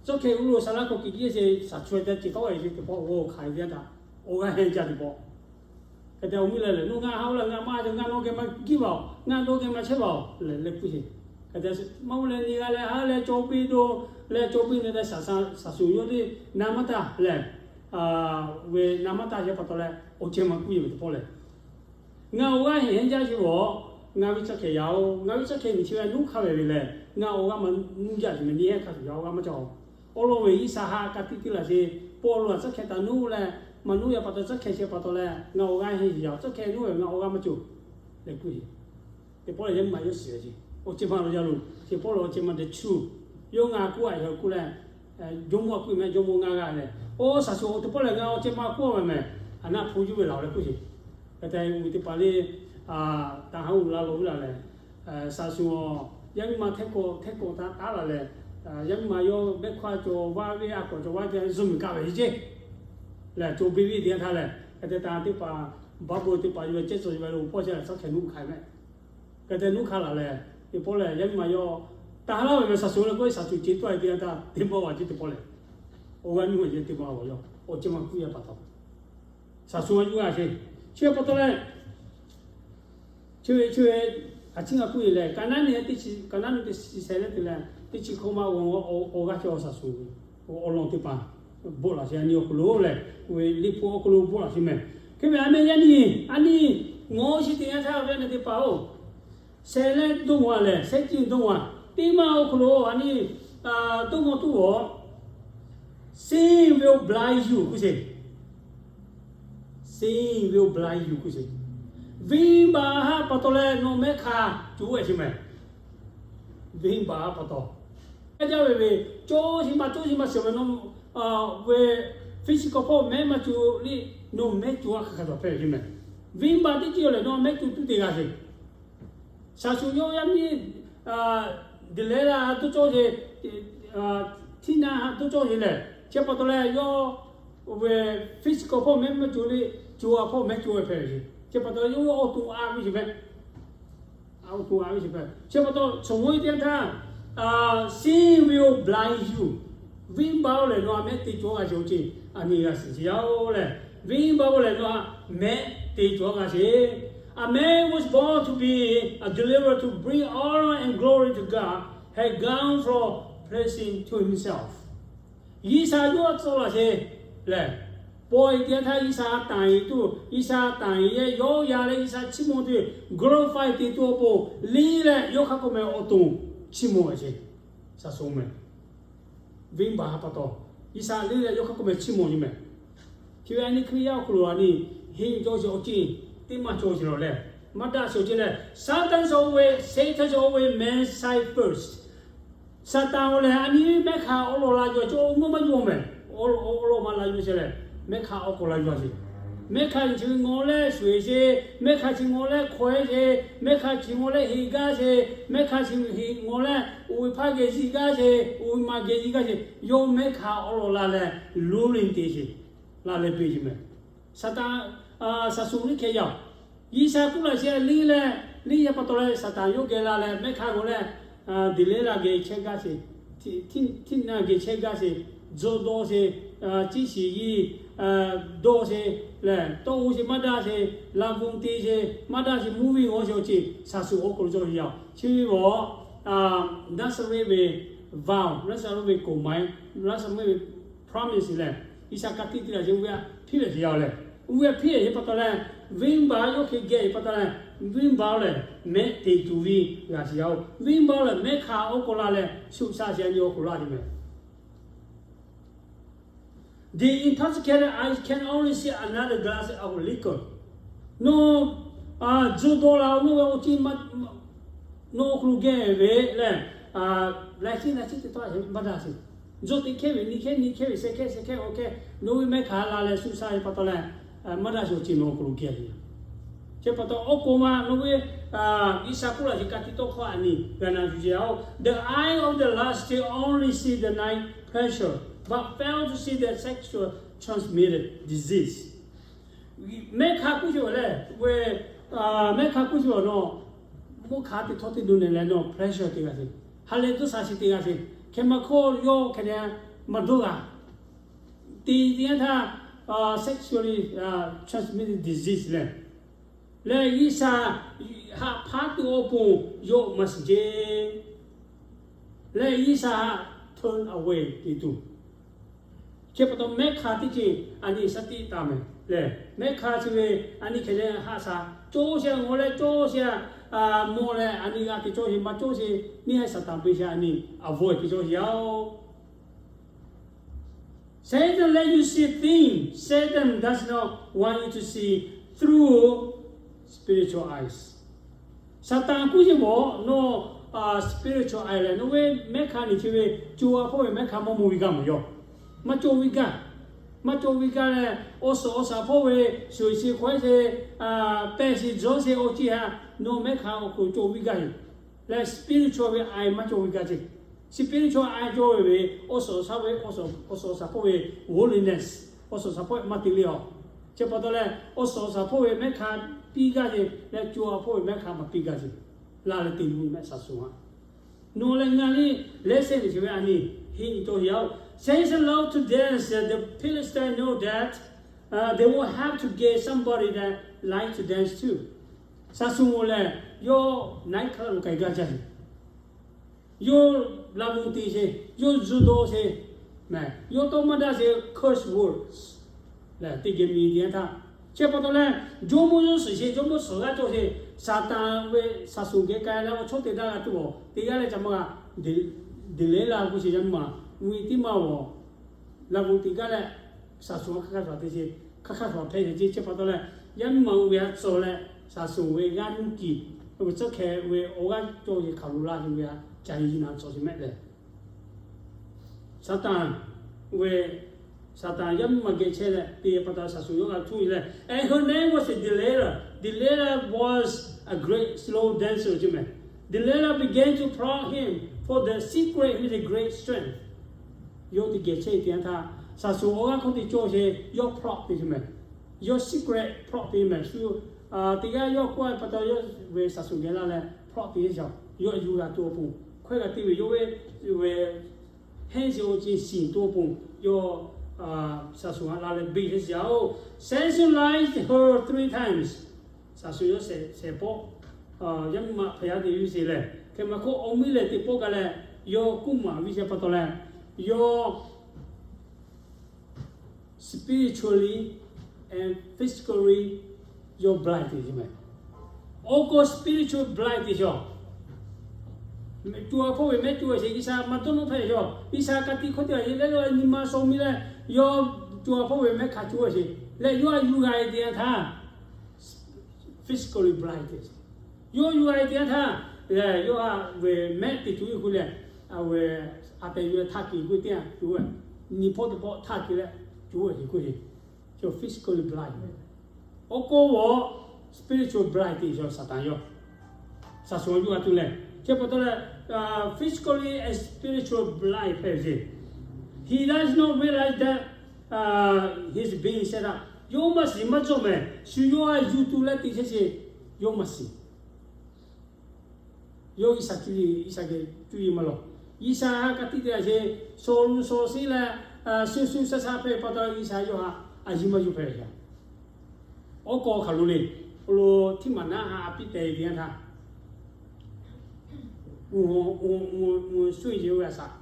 tcuhˉ hkeh uˇ lo saˍ laˇ hkawˇ kiˬ kiˇ ce shaˍ shuˍ te ce tawˆ e ce teˇ pawˆ g'aw hkanˍ ve teˇ yanˇ htaˇ, awˬ g'aˇ hehnˇ jaˇ teˇ pawˆ. Hk'e te awˬ miˇ leh lehˬ, nawˬ ngaˬ ha oˇ leh ngaˬ maˇ ha ngaˬ nawˬ geh maˇ giˇ vaˬ, ngaˬ nawˬ geh maˇ chehˇ vaˬ leh leh k'oˆ ce. Hk'e te maˇ oˇ leh nyi g'a leh ha leh cawˬ bui do leh cawˬ bui ne leh shaˍ shuˍ yawˇ teˇ na maˇ taˇ lehˬ, ve na maˇ taˇ ce pa taw leh awˬ ceh maˇ k'oˆ e ve teˇ pawˆ lehˬ, ngaˬ awˬ g'aˇ hehnˇ jaˇ ce vaˬ, ngaˬ ve tcuhˉ hkeh yaꞈ oˬ, ngaˬ ve tcuhˉ hkeh nyi chi ve nuˇ hk'a ve ve lehˬ, ngaˬ awˬ g'aˇ maˇ nuˇ jaˇ ce mehˬ, nyi hehnˇ hk'a shuˍ yaꞈ awˬ g'aˇ maˇ cawˬ. Awˬ lawn ve Iˉsaˍhaˆ ka tiꞈ tiˉ laˬ ce, Pawˇluꞈ a tcuhˉ hkeh taˍ nuˇ leh maˇ nuˇ yaˇ pa taw tcuhˉ hkeh chi pa taw leh ngaˬ awˬ g'aˇ hehnˇ yaꞈ, tcuhˉ hkeh nuˇ ve ngaˬ awˬ g'aˇ maˇ cawˬ leh k'oˆ e. Teˇ pawˆ lehˬ yaˇ miˇ ma yawˇ shiˍ ve ce, awˬ ceuˬ maˇ lo yaˇ lo, teˇ pawˆ lehˬ awˬ ceuˬ maˇ te chu, yawˇ ngaˬ k'oˆ a yawˇ k'oˆ leh, jawˇmawˇ k'oˆ e mehˬ, jawˇmawˇ ngaˇ g'aˇ lehˬ, oˇ shaˍ shuˍ teˇ pawˆ lehˬ ngaˬ awˬ ceuˬ maˇ k'oˆ ve mehˬ, a naˆ hpu yuˇ ve laˬ leh k'oˆ ce. Hk'e te mvuhˇ miˬ teˇ hpaˍ le, taˍ ha oˇ la lo ve laˬ lehˬ, shaˍ shuˍ yaˇ miˇ ma hteˇ kawꞈ hteˇ kawꞈ taˍ taˉ laˬ lehˬ, yaˇ miˇ ma yawˇ mehˆ hkawˇ cawˬ vaˇ ve a kawꞈ cawˬ vaˇ ve te zuhꞈ miˬ kaˆ ve ce lehˬ, cawˬ bui ve teˇ yanˇ htaˇ lehˬ, hk'e te taˍ teˇ hpaˍ baˆ bon teˇ hpaˍ yuˬ ve cehˇ cawˬ yuˬ ve lo pawˇ ce lehˬ tcuhˉ hkeh nuˇ hk'a mehˬ. Hk'e te nuˇ hk'a laˬ lehˬ, teˇ pawˆ lehˬ yaˇ miˇ ma yawˇ taˍ ha laˇ ve mehˬ shaˍ shuˍ leh k'oˆ e shaˍ shuˍ ce tawˆ e teˇ yanˇ htaˇ teˇ pawˆ g'a ce teˇ pawˆ lehˬ, awˬ g'aˇ nuˇ ve ce teˇ pawˆ g'a ve yawˇ awˬ ceuˬ maˇ k'oˆ yaˇ pa taw, shaˍ shuˍ a yuˇ g'a ce, chi pa taw leh chi ve chi ve, a ciˉ g'a k'oˆ e lehˬ, Kaˍnaˆ nehˬ teˇ chi, Kaˍnaˆ nehˬ teˇ chi sheh leh te leh teˇ chi hkawˇ maˇ g'a, awˬ g'aˇ cawˬ shaˍ shuˍ awˬ lawn teˇ hpaˍ bvuhꞈ laˬ ce, a nyi awˬ hk'aw lo lehˬ, ve liꞈ hpu awˬ hk'aw lo bvuhꞈ laˬ ce mehˬ. Hk'e ve a mehˬ yaˇ nyi, a nyi, ngaˬ chi teˇ yanˇ htaˇ ve a nyi teˇ hpaˍ-oˬ, sheh leh dawˇ g'aw lehˬ, sheh ciˇ dawˇ g'aw, teˇ maˇ awˬ hk'aw lo a nyi dawˇ g'aw tuˬ g'aw, sin will blind you k'oˆ ce. Sin will blind you k'oˆ ce. Venˇbaˆ haˉ pa taw leh nawˬ mehˆ hk'a coˬ e ce mehˬ. Venˇbaˆ haˉ pa taw, a jaˇ ve ve, cawˇ chi maˇ cawˇ chi maˇ shiˍ ve nawˬ, ve physical hpawˇ mehˆ maˇ coˬ le, nawˬ mehˆ coˬ a hk'aˬ hk'aˬ cawˬ hpehꞈ ve ce mehˬ. Venˇbaˆ teˇ ceuˬ lehˬ nawˬ mehˆ coˬ tuˬ te g'a ce. Shaˍ shuˍ yawˇ yaˇ miˇ Delilah dawˇ cawˇ ce, Tina dawˇ cawˇ ce lehˬ, chi pa taw leh yawˇ ve physical hpawˇ mehˆ maˇ coˬ le, coˬ a hpawˇ mehˆ coˬ ve hpehꞈ ve ce. Chi pa taw yawˇ awˬ to a ve ce mehˬ. Awˬ to a ve ce hpehꞈ. Chi pa taw chaw mawˇ teˇ yanˇ htaˇ, sin will blind you. Venˇbaˆ oˇ lehˬ nawˬ a mehˆ te cawˬ g'a ce awˬ ce, a nyi g'a shiˍ ce yaˇ oˬ lehˬ, venˇbaˆ oˇ lehˬ nawˬ a mehˆ te cawˬ g'a sheˍ. A man was born to be a deliverer, to bring honor and glory to God, had gone from pleasing to himself. G'uiˬsha yawˇ tcuh laˬ sheˍ lehˬ, pawehˇ teˇ yanˇ htaˇ G'uiˬsha tanˬ tuˬ, G'uiˬsha tanˬ yehˇ yawˇ ya leh G'uiˬsha chiˇ mvuh tuˬ, glorify te tuˬ awˬ pon liˇ leh yawˇ hk'a k'oˆ meh awˬ to chiˇ mvuh sheˍ. Shaˍ shuˍ meh, venˇbaˆ ha pa taw, G'uiˬsha liˇ leh yawˇ hk'a k'oˆ meh chiˇ mvuh nyi meh. Chi ve a nyi Hkriꞈ yaˇ awˬ hk'aw lo a nyi henˇ cawˇ sheˍ awˬ ceuˬ teˇ maˇ cawˬ sheˍ lawˬ leh, maˇ daꞈ sheˍ awˬ ceuˬ leh, Satan is always, Satan is always man's side first. Saˍtanˍ oˬ lehˬ, a nyi mehˆ hk'aˇ awˬ lawn la yuˬ a cawˇ, mvuhˇ maˇ yuˬ meh. Awˬ lawn maˇ la yuˬ sheˍ leh, mehˆ hk'aˇ awˬ k'aw la yuˬ a sheˍ. Mehˆ hk'aˇ chi ngaw leh shuˍ eˬ sheˍ, mehˆ hk'aˇ chi ngaw leh hkawehˇ sheˍ, mehˆ hk'aˇ chi ngaw leh heˍ gaˇ sheˍ, mehˆ hk'aˇ chi ngaw leh uiˍ hpaˇ geh ziˇ gaˇ sheˍ, uiˍ maˬ geh ziˇ gaˇ sheˍ. Yawˇ mehˆ hk'aˇ awˬ lawn la leh, luˇ liˇ te sheˍ, la leh beˬ yeˬ meh. Saˍtanˍ, shaˍ shuˍ liˇ hkeh yaˇ oˬ, G'uiˬsha kuˇ laˬ sheˍ liˇ leh, liˇ yaˇ pa taw leh Saˍtanˍ yawˇ geh la leh mehˆ hk'aˇ g'aw leh, Deˍleˍlaˆ geh chehˇ gaˇ sheˍ, Tiˇnaˆ geh chehˇ gaˇ sheˍ, tzuhˇ dawˇ sheˍ, ciˇ shiˍ yiˇ dawˇ sheˍ lehˬ, tawˇ g'uˇ sheˍ maˇ daꞈ sheˍ, laꞈ bon te sheˍ maˇ daꞈ sheˍ, mvuhˇ miˬ g'aw sheˍ awˬ ceuˬ shaˍ shuˍ awˬ hk'aw lo cawˬ ve yaˇ oˬ. Chi ve awˬ, Naˍzaˍrehˆ ve vow, Naˍzaˍrehˆ ve กฎหมาย, Naˍzaˍrehˆ ve promise lehˬ, G'uiˬsha ka tiꞈ te laˬ sheˍ, oˇ ve htaꞈ hpiˇ leh sheˍ yaˇ oˬ leh, oˇ ve htaꞈ hpiˇ leh sheˍ pa taw leh, venˇbaˆ yawˇ hk'e geh sheˍ pa taw leh, venˇbaˆ lehˬ mehˆ te tuˬ ve g'a sheˍ yaˇ oˬ. Venˇbaˆ lehˬ mehˆ hk'aˇ awˬ k'aw la leh shuˍ sha sheˍ a nyi awˬ hk'aw lo a nyi meh. The intoxicated, I can only see another glass of liquor. Nawˬ tzuhˇ dawˇ la-o, nawˬ ve awˬ ceuˬ nawˬ awˬ hk'aw lo geh ve lehˬ, laiˉ ciˉ laiˉ ciˉ teˇ tawˆ maˇ daꞈ sheˍ. Tzuhˇ teˇ hkehˇ ve, nyiˇ hkehˇ nyiˇ hkehˇ ve, shehˍ hkehˇ shehˍ hkehˇ, awˬ hkehˇ nawˬ ve mehˆ hk'aˇ la leh shuˍ sha sheˍ pa taw leh, maˇ daꞈ sheˍ awˬ ceuˬ nawˬ awˬ hk'aw lo geh ve. Chi pa taw awˬ k'aw ma nawˬ ve G'uiˬsha kuˇ laˬ sheˍ ka tiꞈ tawˇ hkawˇ a nyi g'a na yuˬ sheˍ yaˇ oˬ. The eye of the lust only see the night pleasure, but fail to see the sexual transmitted disease. Mehˆ hk'aˇ kuˇ sheˍ awˬ lehˬ, mehˆ hk'aˇ kuˇ sheˍ awˬ nawˬ, mvuhˇ hk'aˇ teˇ htawˇ teˇ dawˇ nehˬ leh nawˬ pleasure te g'a sheˍ, ha lehˬ dawˇ sha sheˍ te g'a sheˍ, hkeh ma hkawˇ yawˇ hkeh leh maˇ dawˇ g'a. Teˇ yanˇ htaˇ sexually transmitted disease lehˬ, lehˬ G'uiˬsha haꞈ hpaˉ tuˬ awˬ pon yawˇ maˇ shiˍ jeˇ. Lehˬ G'uiˬsha haꞈ turn away te tuˬ. Chi pa taw mehˆ hk'aˇ teˇ ceuˬ a nyi shaˉ tiˆ taˍ meh lehˬ, mehˆ hk'aˇ chi ve a nyi hkeh leh haꞈ sha cawˇ sheˍ, ngaw leh cawˇ sheˍ, mawˬ leh a nyi g'a te cawˇ sheˍ maˇ cawˇ sheˍ, neˇ haiˬ Saˍtanˍ peu sheˍ a nyi avoid te cawˇ sheˍ yaˇ oˬ. Satan let you see things Satan does not want you to see through spiritual eyes. Saˍtanˍ kuˇ yeˬ mawˬ nawˬ spiritual eye lehˬ, nawˬ ve mehˆ hk'aˇ nyi chi ve co a hpawˇ ve mehˆ hk'aˇ maˇ mawˬ ve gaˇ mawˬ yaˇ, maˇ cawˇ ve gaˇ, maˇ cawˇ ve gaˇ leh, awˬ suhˍ awˬ shaˍ hpawˇ ve shuˍ shiˍ hkawehˇ sheˍ, pehˬ shiˍ dzuhˇ sheˍ awˬ ceuˬ htaꞈ nawˬ mehˆ hk'aˇ awˬ hk'aw lo cawˇ ve gaˇ yoˬ. Lehˬ spiritual ve eye maˇ cawˇ ve gaˇ ceˇ. Spiritual eye cawˇ ve ve, awˬ suhˍ awˬ shaˍ ve, awˬ suhˍ awˬ shaˍ hpawˇ ve holiness, awˬ suhˍ awˬ shaˍ hpawˇ maˇ te le a. Chi pa taw leh, awˬ suhˍ awˬ shaˍ hpawˇ ve mehˆ hk'aˇ piˇ gaˇ ceˇ leh, co a hpawˇ ve mehˆ hk'aˇ maˇ piˇ gaˇ ceˇ. La leh te lu mehˆ shaˍ shuˍ a. Nawˬ leh ngaˬ liˇ lehˬ sehˉ ve chi ve a nyi henˇ cawˇ yaˇ oˬ. Satan love to dance, the Philistines know that they will have to get somebody that like to dance too. Shaˍ shuˍ lehˬ, yawˇ night club lo k'ai gaˇ jaˇ sheˍ. Yawˇ laꞈ bon te sheˍ, yawˇ tzuhˇ dawˇ sheˍ, yawˇ tawˇ maˇ daꞈ sheˍ curse words lehˬ teˇ geh miˬ teˇ yanˇ htaˇ. Chi pa taw leh, jawˇmawˇ yawˇ suhˍ sheˍ, jawˇmawˇ suhˍ g'aˇ cawˇ sheˍ, Saˍtanˍ ve shaˍ shuˍ geh k'ai leh awˬ chawˇ te daꞈ g'a tuˬ awˬ te g'aˇ leh ca maˇ g'a. Deˍleˍlaˆ k'oˆ sheˍ yaˇ miˇ ma, ve teˇ maˇ awˬ laꞈ bon te gaˇ leh, shaˍ shuˍ hk'aˇ hk'aˇ suhˍ te sheˍ, hk'aˇ hk'aˇ suhˍ hpehˇ sheˍ ceˇ. Chi pa taw leh, yaˇ miˇ ma ve a tcuh leh, shaˍ shuˍ ve g'aˇ nuˇ kiˬ, ve tcuhˉ hkeh ve awˬ g'aˇ cawˇ sheˍ hk'aˬ lo laˇ sheˍ ve a ca yi na tcuh sheˍ mehˆ lehˬ, Saˍtanˍ ve, Saˍtanˍ yaˇ miˇ ma geh chehˇ leh te pa taw shaˍ shuˍ yawˇ g'a htuˇ leh, and her name was Delilah. Delilah was a great slow dancer ceˇ meh. Delilah began to prod him for the secret with a great strength. Yawˇ teˇ geh chehˇ teˇ yanˇ htaˇ, shaˍ shuˍ awˬ g'aˇ hkawˇ te cawˇ sheˍ, yawˇ prod te ceˇ meh. Yawˇ secret prod te meh shu, teˇ g'aˇ yawˇ k'oˆ a pa taw yawˇ ve shaˍ shuˍ geh laˇ leh prod te sheˍ, yawˇ yuˬ g'a tuˬ awˬ pon, hkawehˇ g'a te ve yawˇ ve, ve henˇ sheˍ awˬ ceuˬ shiˍ tuˬ awˬ pon, yawˇ Saˍsonˍ a la leh beˬ teˇ shiˍ-oˬ, circumcised her three times. Saˍsonˍ yawˇ shehˍ pawˆ, yaˇ miˇ ma hpaˍ yaˇ te ve sheˍ lehˬ, hk'e maˇ hk'oˆ awˬ miˇ lehˬ teˇ pawˆ gaˬ leh, yawˇ kuˉ maˍ ve chi pa taw leh, yawˇ spiritually and physically yawˇ blind te ve meh. Awˬ k'o spiritual blind te chaw, co a hpawˇ ve mehˆ co a sheˍ, G'uiˬsha maˇ dawˇ nawˇ hpehꞈ ve chaw, G'uiˬsha ka tiꞈ hkawˇ te a yeˬ leh lo nyi ma shaw mi leh, yawˇ co a hpawˇ ve mehˆ hk'a co a sheˍ leh, yawˇ a yuˬ g'a e te yanˇ htaˇ, physically blind te, yawˇ yuˬ g'a e te yanˇ htaˇ, yawˇ a ve mehˆ te co e k'oˆ leh, a ve a tehˬ yuˬ leh htaˇ keꞈ k'oˆ teˇ yanˇ co, nyi hpawˇ teˇ hpawˇ htaˇ keꞈ leh co a sheˍ k'oˆ sheˍ. Physically blind. Awˬ k'o spiritual blind te chaw Saˍtanˍ yawˇ. Saˍsonˍ yawˇ a tuˬ lehˬ, chi pa taw leh, physically and spiritual blind hpehꞈ ve sheˍ. He does not realize that he's being set up. Yawˇ maˇ shiˍ maˇ cawˇ mehˍ. Shu yawˇ a yuˬ tuˬ leh te chehˇ sheˍ, yawˇ maˇ shiˍ. Yawˇ G'uiˬsha cuˇ yiˍ, G'uiˬsha geh cuˇ yiˍ maˇ lawˬ. G'uiˬsha ha ka tiꞈ te a sheˍ, shaw lu shaw shiˉ leh, shu shu sha sha hpehꞈ pa taw G'uiˬsha yawˇ ha a yiˬ maˇ yuˬ hpehꞈ ve. Awˬ k'aw hk'aˬ lo le, awˬ lo htiˇ maˬ naˉ ha a piˇ tehˬ ve teˇ yanˇ htaˇ, suˇ yiˍ ve a shaꞈ,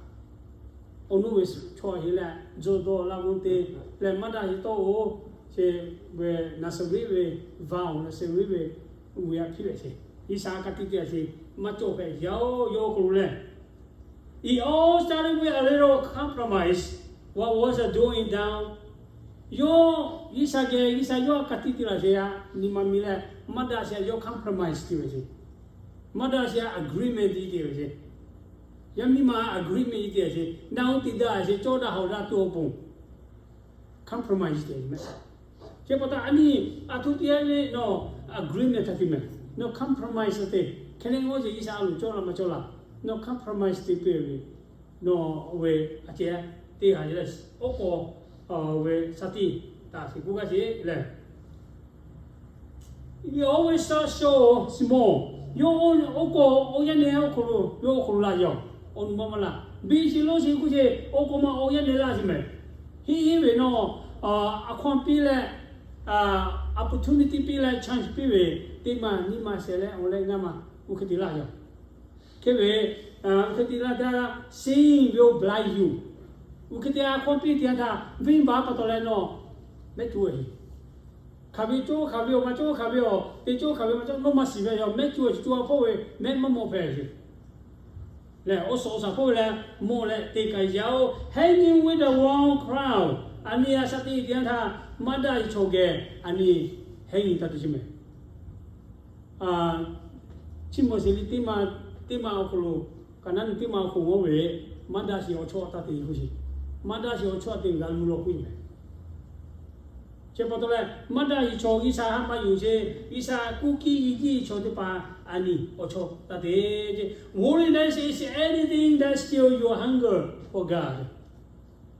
awˬ nuˇ ve chaw a heˆ leh, zuhꞈ dawˬ la bon te leh maˇ daꞈ sheˍ tawˇ-oˬ, ce, ve Naˍsaˍrehˆ ve, va awˬ Naˍsaˍrehˆ ve, uiˍ a hpiˇ leh sheˍ, G'uiˬsha ka tiꞈ te a sheˍ, maˇ cawˇ hpehꞈ yaˇ-oˬ, yawˇ awˬ hk'aw lo lehˬ. It all started with a little compromise. What was a doing down? Yawˇ G'uiˬsha geh, G'uiˬsha yawˇ a ka tiꞈ te laˬ sheˍ a, nyi ma mi leh maˇ daꞈ sheˍ a, yawˇ compromise te ve sheˍ. Maˇ daꞈ sheˍ a, agreement te ve sheˍ. Yaˇ miˇ ma agreement te ve sheˍ. Naˆ hoˉ te daꞈ sheˍ, cawˇ daꞈ hawˍ daꞈ tuˬ awˬ pon compromise te meh. Chi pa taw a nyi, a htoꞈ te a le nawˬ agreement htaꞈ te meh. Nawˬ compromise te. Hk'e le ngaˬ hui G'uiˬsha a loˍ cawˇ la maˇ cawˇ la, nawˬ compromise te peuˬ ve, nawˬ ve a ceh teˇ g'aˇ leh, oˉ k'aw ve shaˍ tiꞈ taˍ sheˍ k'oˆ gaˇ sheˍ lehˬ. Yawˇ ve shaˍ shoˍ si mawˬ, yawˇ oˉ k'aw awˬ yanˇ nehˬ awˬ hk'aw lo, yawˇ awˬ hk'aw lo laˇ yaˇ, awˬ nu maˇ maˇ laˇ. Biˇ sheˍ loˇ sheˍ k'oˆ sheˍ, awˬ k'aw ma awˬ yanˇ nehˬ laˇ sheˍ meh. Hiˉ hiˉ ve nawˬ, a hkawˇ piˇ leh, opportunity piˇ leh chance piˇ ve, teˇ maˬ nyiˇ maˬ shehˍ leh awˬ leh ngaˇ maˬ oˇ hk'e te laˇ yaˇ. Hk'e ve, oˇ hk'e te laˇ daˇ, sin will blind you. Oˇ hk'e te a hkawˇ piˇ te yanˇ htaˇ, venˇbaˆ pa taw leh nawˬ mehˆ co a heˆ. Hk'aˬ ve cawˇ hk'aˬ ve awˬ, maˇ cawˇ hk'aˬ ve awˬ, te cawˇ hk'aˬ ve maˇ cawˇ, nawˬ maˇ shiˍ ve yaˇ, mehˆ co a chi co a hpawˇ ve mehˆ maˇ mawˬ hpehꞈ sheˍ. Lehˬ, awˬ suhˍ awˬ shaˍ hpawˇ ve leh mawˬ leh te kaꞈ yaˇ-oˬ, hanging with the wrong crowd. A nyi a shaˍ tiꞈ te yanˇ htaˇ, maˇ daꞈ ve chaw geh a nyi hanging taˇ te sheˍ meh. Chiˇ mvuh sheˍ le, teˇ maˬ awˬ hk'aw lo, Kaˍnaˆ nyi teˇ maˬ awˬ hk'aw lo ve, maˇ daꞈ sheˍ awˬ chawˇ taˇ te k'oˆ sheˍ. Maˇ daꞈ sheˍ awˬ chawˇ te g'a lu lawˬ k'oˆ ve. Chi pa taw leh, maˇ daꞈ sheˍ chaw G'uiˬsha haꞈ maˇ yonˍ sheˍ. G'uiˬsha kuˇ kiˇ ve jiˇ chaw teˇ hpaˍ a nyi awˬ chawˇ taˇ te. Holiness is anything that still your hunger for God.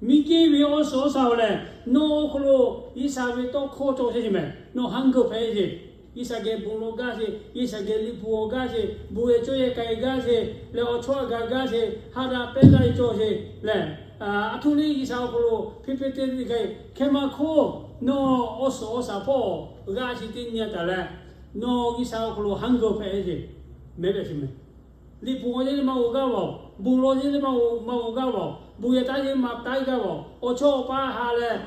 Miˬguiˬ ve awˬ suhˍ awˬ shaˍ lehˬ, nawˬ awˬ hk'aw lo G'uiˬsha ve tawˇ hkawˇ cawˬ sheˍ meh. Nawˬ hunger hpehꞈ sheˍ. G'uiˬsha geh bon lawˬ gaˇ sheˍ, G'uiˬsha geh liꞈ bvuhꞈ awˬ gaˇ sheˍ, bon yehˬ cawˇ yehˬ k'ai gaˇ sheˍ leh awˬ chawˇ a gaˬ gaˇ sheˍ, ha daꞈ pehnˇ gaˇ ve cawˬ sheˍ lehˬ, a htoꞈ le G'uiˬsha awˬ hk'aw lo hpeˇ hpeˇ te te k'ai, hk'e maˇ hk'oˆ nawˬ awˬ suhˍ awˬ shaˍ hpawˇ g'a sheˍ teˇ nyi a taˍ leh, nawˬ G'uiˬsha awˬ hk'aw lo hunger hpehꞈ sheˍ, mehˉ hpehꞈ sheˍ meh. Liꞈ hpu g'aw yeˇ le maˇ g'aw gaˇ vaˬ, bon lawˬ yeˇ le maˇ g'aw gaˇ vaˬ, bon yehˬ taˉ yeˇ maˇ taˉ gaˇ vaˬ, awˬ chawˇ awˬ paˇ ha leh,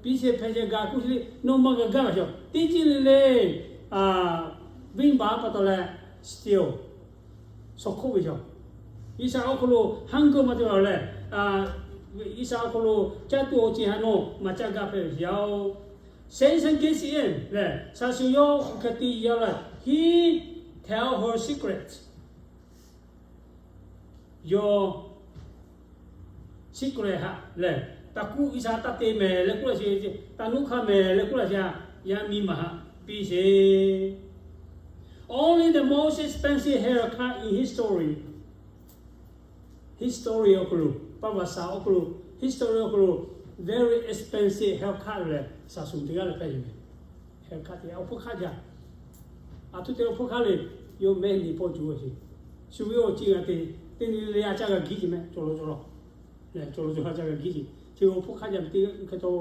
piˇ sheˍ hpehꞈ sheˍ gaˬ k'oˆ sheˍ le, nawˬ maˇ g'a gaˇ ve chaw teˇ ceuˬ le le, venˇbaˆ pa taw leh, still, shaw hk'oˆ ve chaw, G'uiˬsha awˬ hk'aw lo hunger maˇ te la leh, G'uiˬsha awˬ hk'aw lo caˇ tuˬ awˬ ceuˬ htaꞈ nawˬ maˇ caˇ gaˇ hpehꞈ ve yoˬ. Satan gets in lehˬ, shaˍshuˍ yawˇ hk'e te yaˇ leh, he tell her secret. Yawˇ secret haꞈ lehˬ, taˍ kuˉ G'uiˬsha taˇ te mehˍ leh k'oˆ laˇ sheˍ, taˍ nuˇ hk'a mehˍ leh k'oˆ laˇ sheˍ, yaˇ miˇ ma haꞈ piˇ sheˍ. Only the most expensive haircut in history. History awˬ hk'aw lo, ประวัติศาสตร์ awˬ hk'aw lo, history awˬ hk'aw lo, very expensive haircut lehˬ shaˍshuˍ teˇ g'aˇ leh hpehꞈ ve meh. Haircut te awˬ hpfuhˇ hk'aˇ jaˇ. A htoꞈ te awˬ hpfuhˇ hk'aˇ le, yawˇ mehˆ nyi pawˆ co a sheˍ. Shu ve awˬ ceuˬ g'a te, teˇ nyi le a caˇ g'a giˉ sheˍ meh, cawˬ law cawˬ law. Lehˬ cawˬ law cawˬ a caˇ g'a giˉ sheˍ. Awˬ hpawˇ hk'aˇ jaˇ ve teˇ hk'e taw,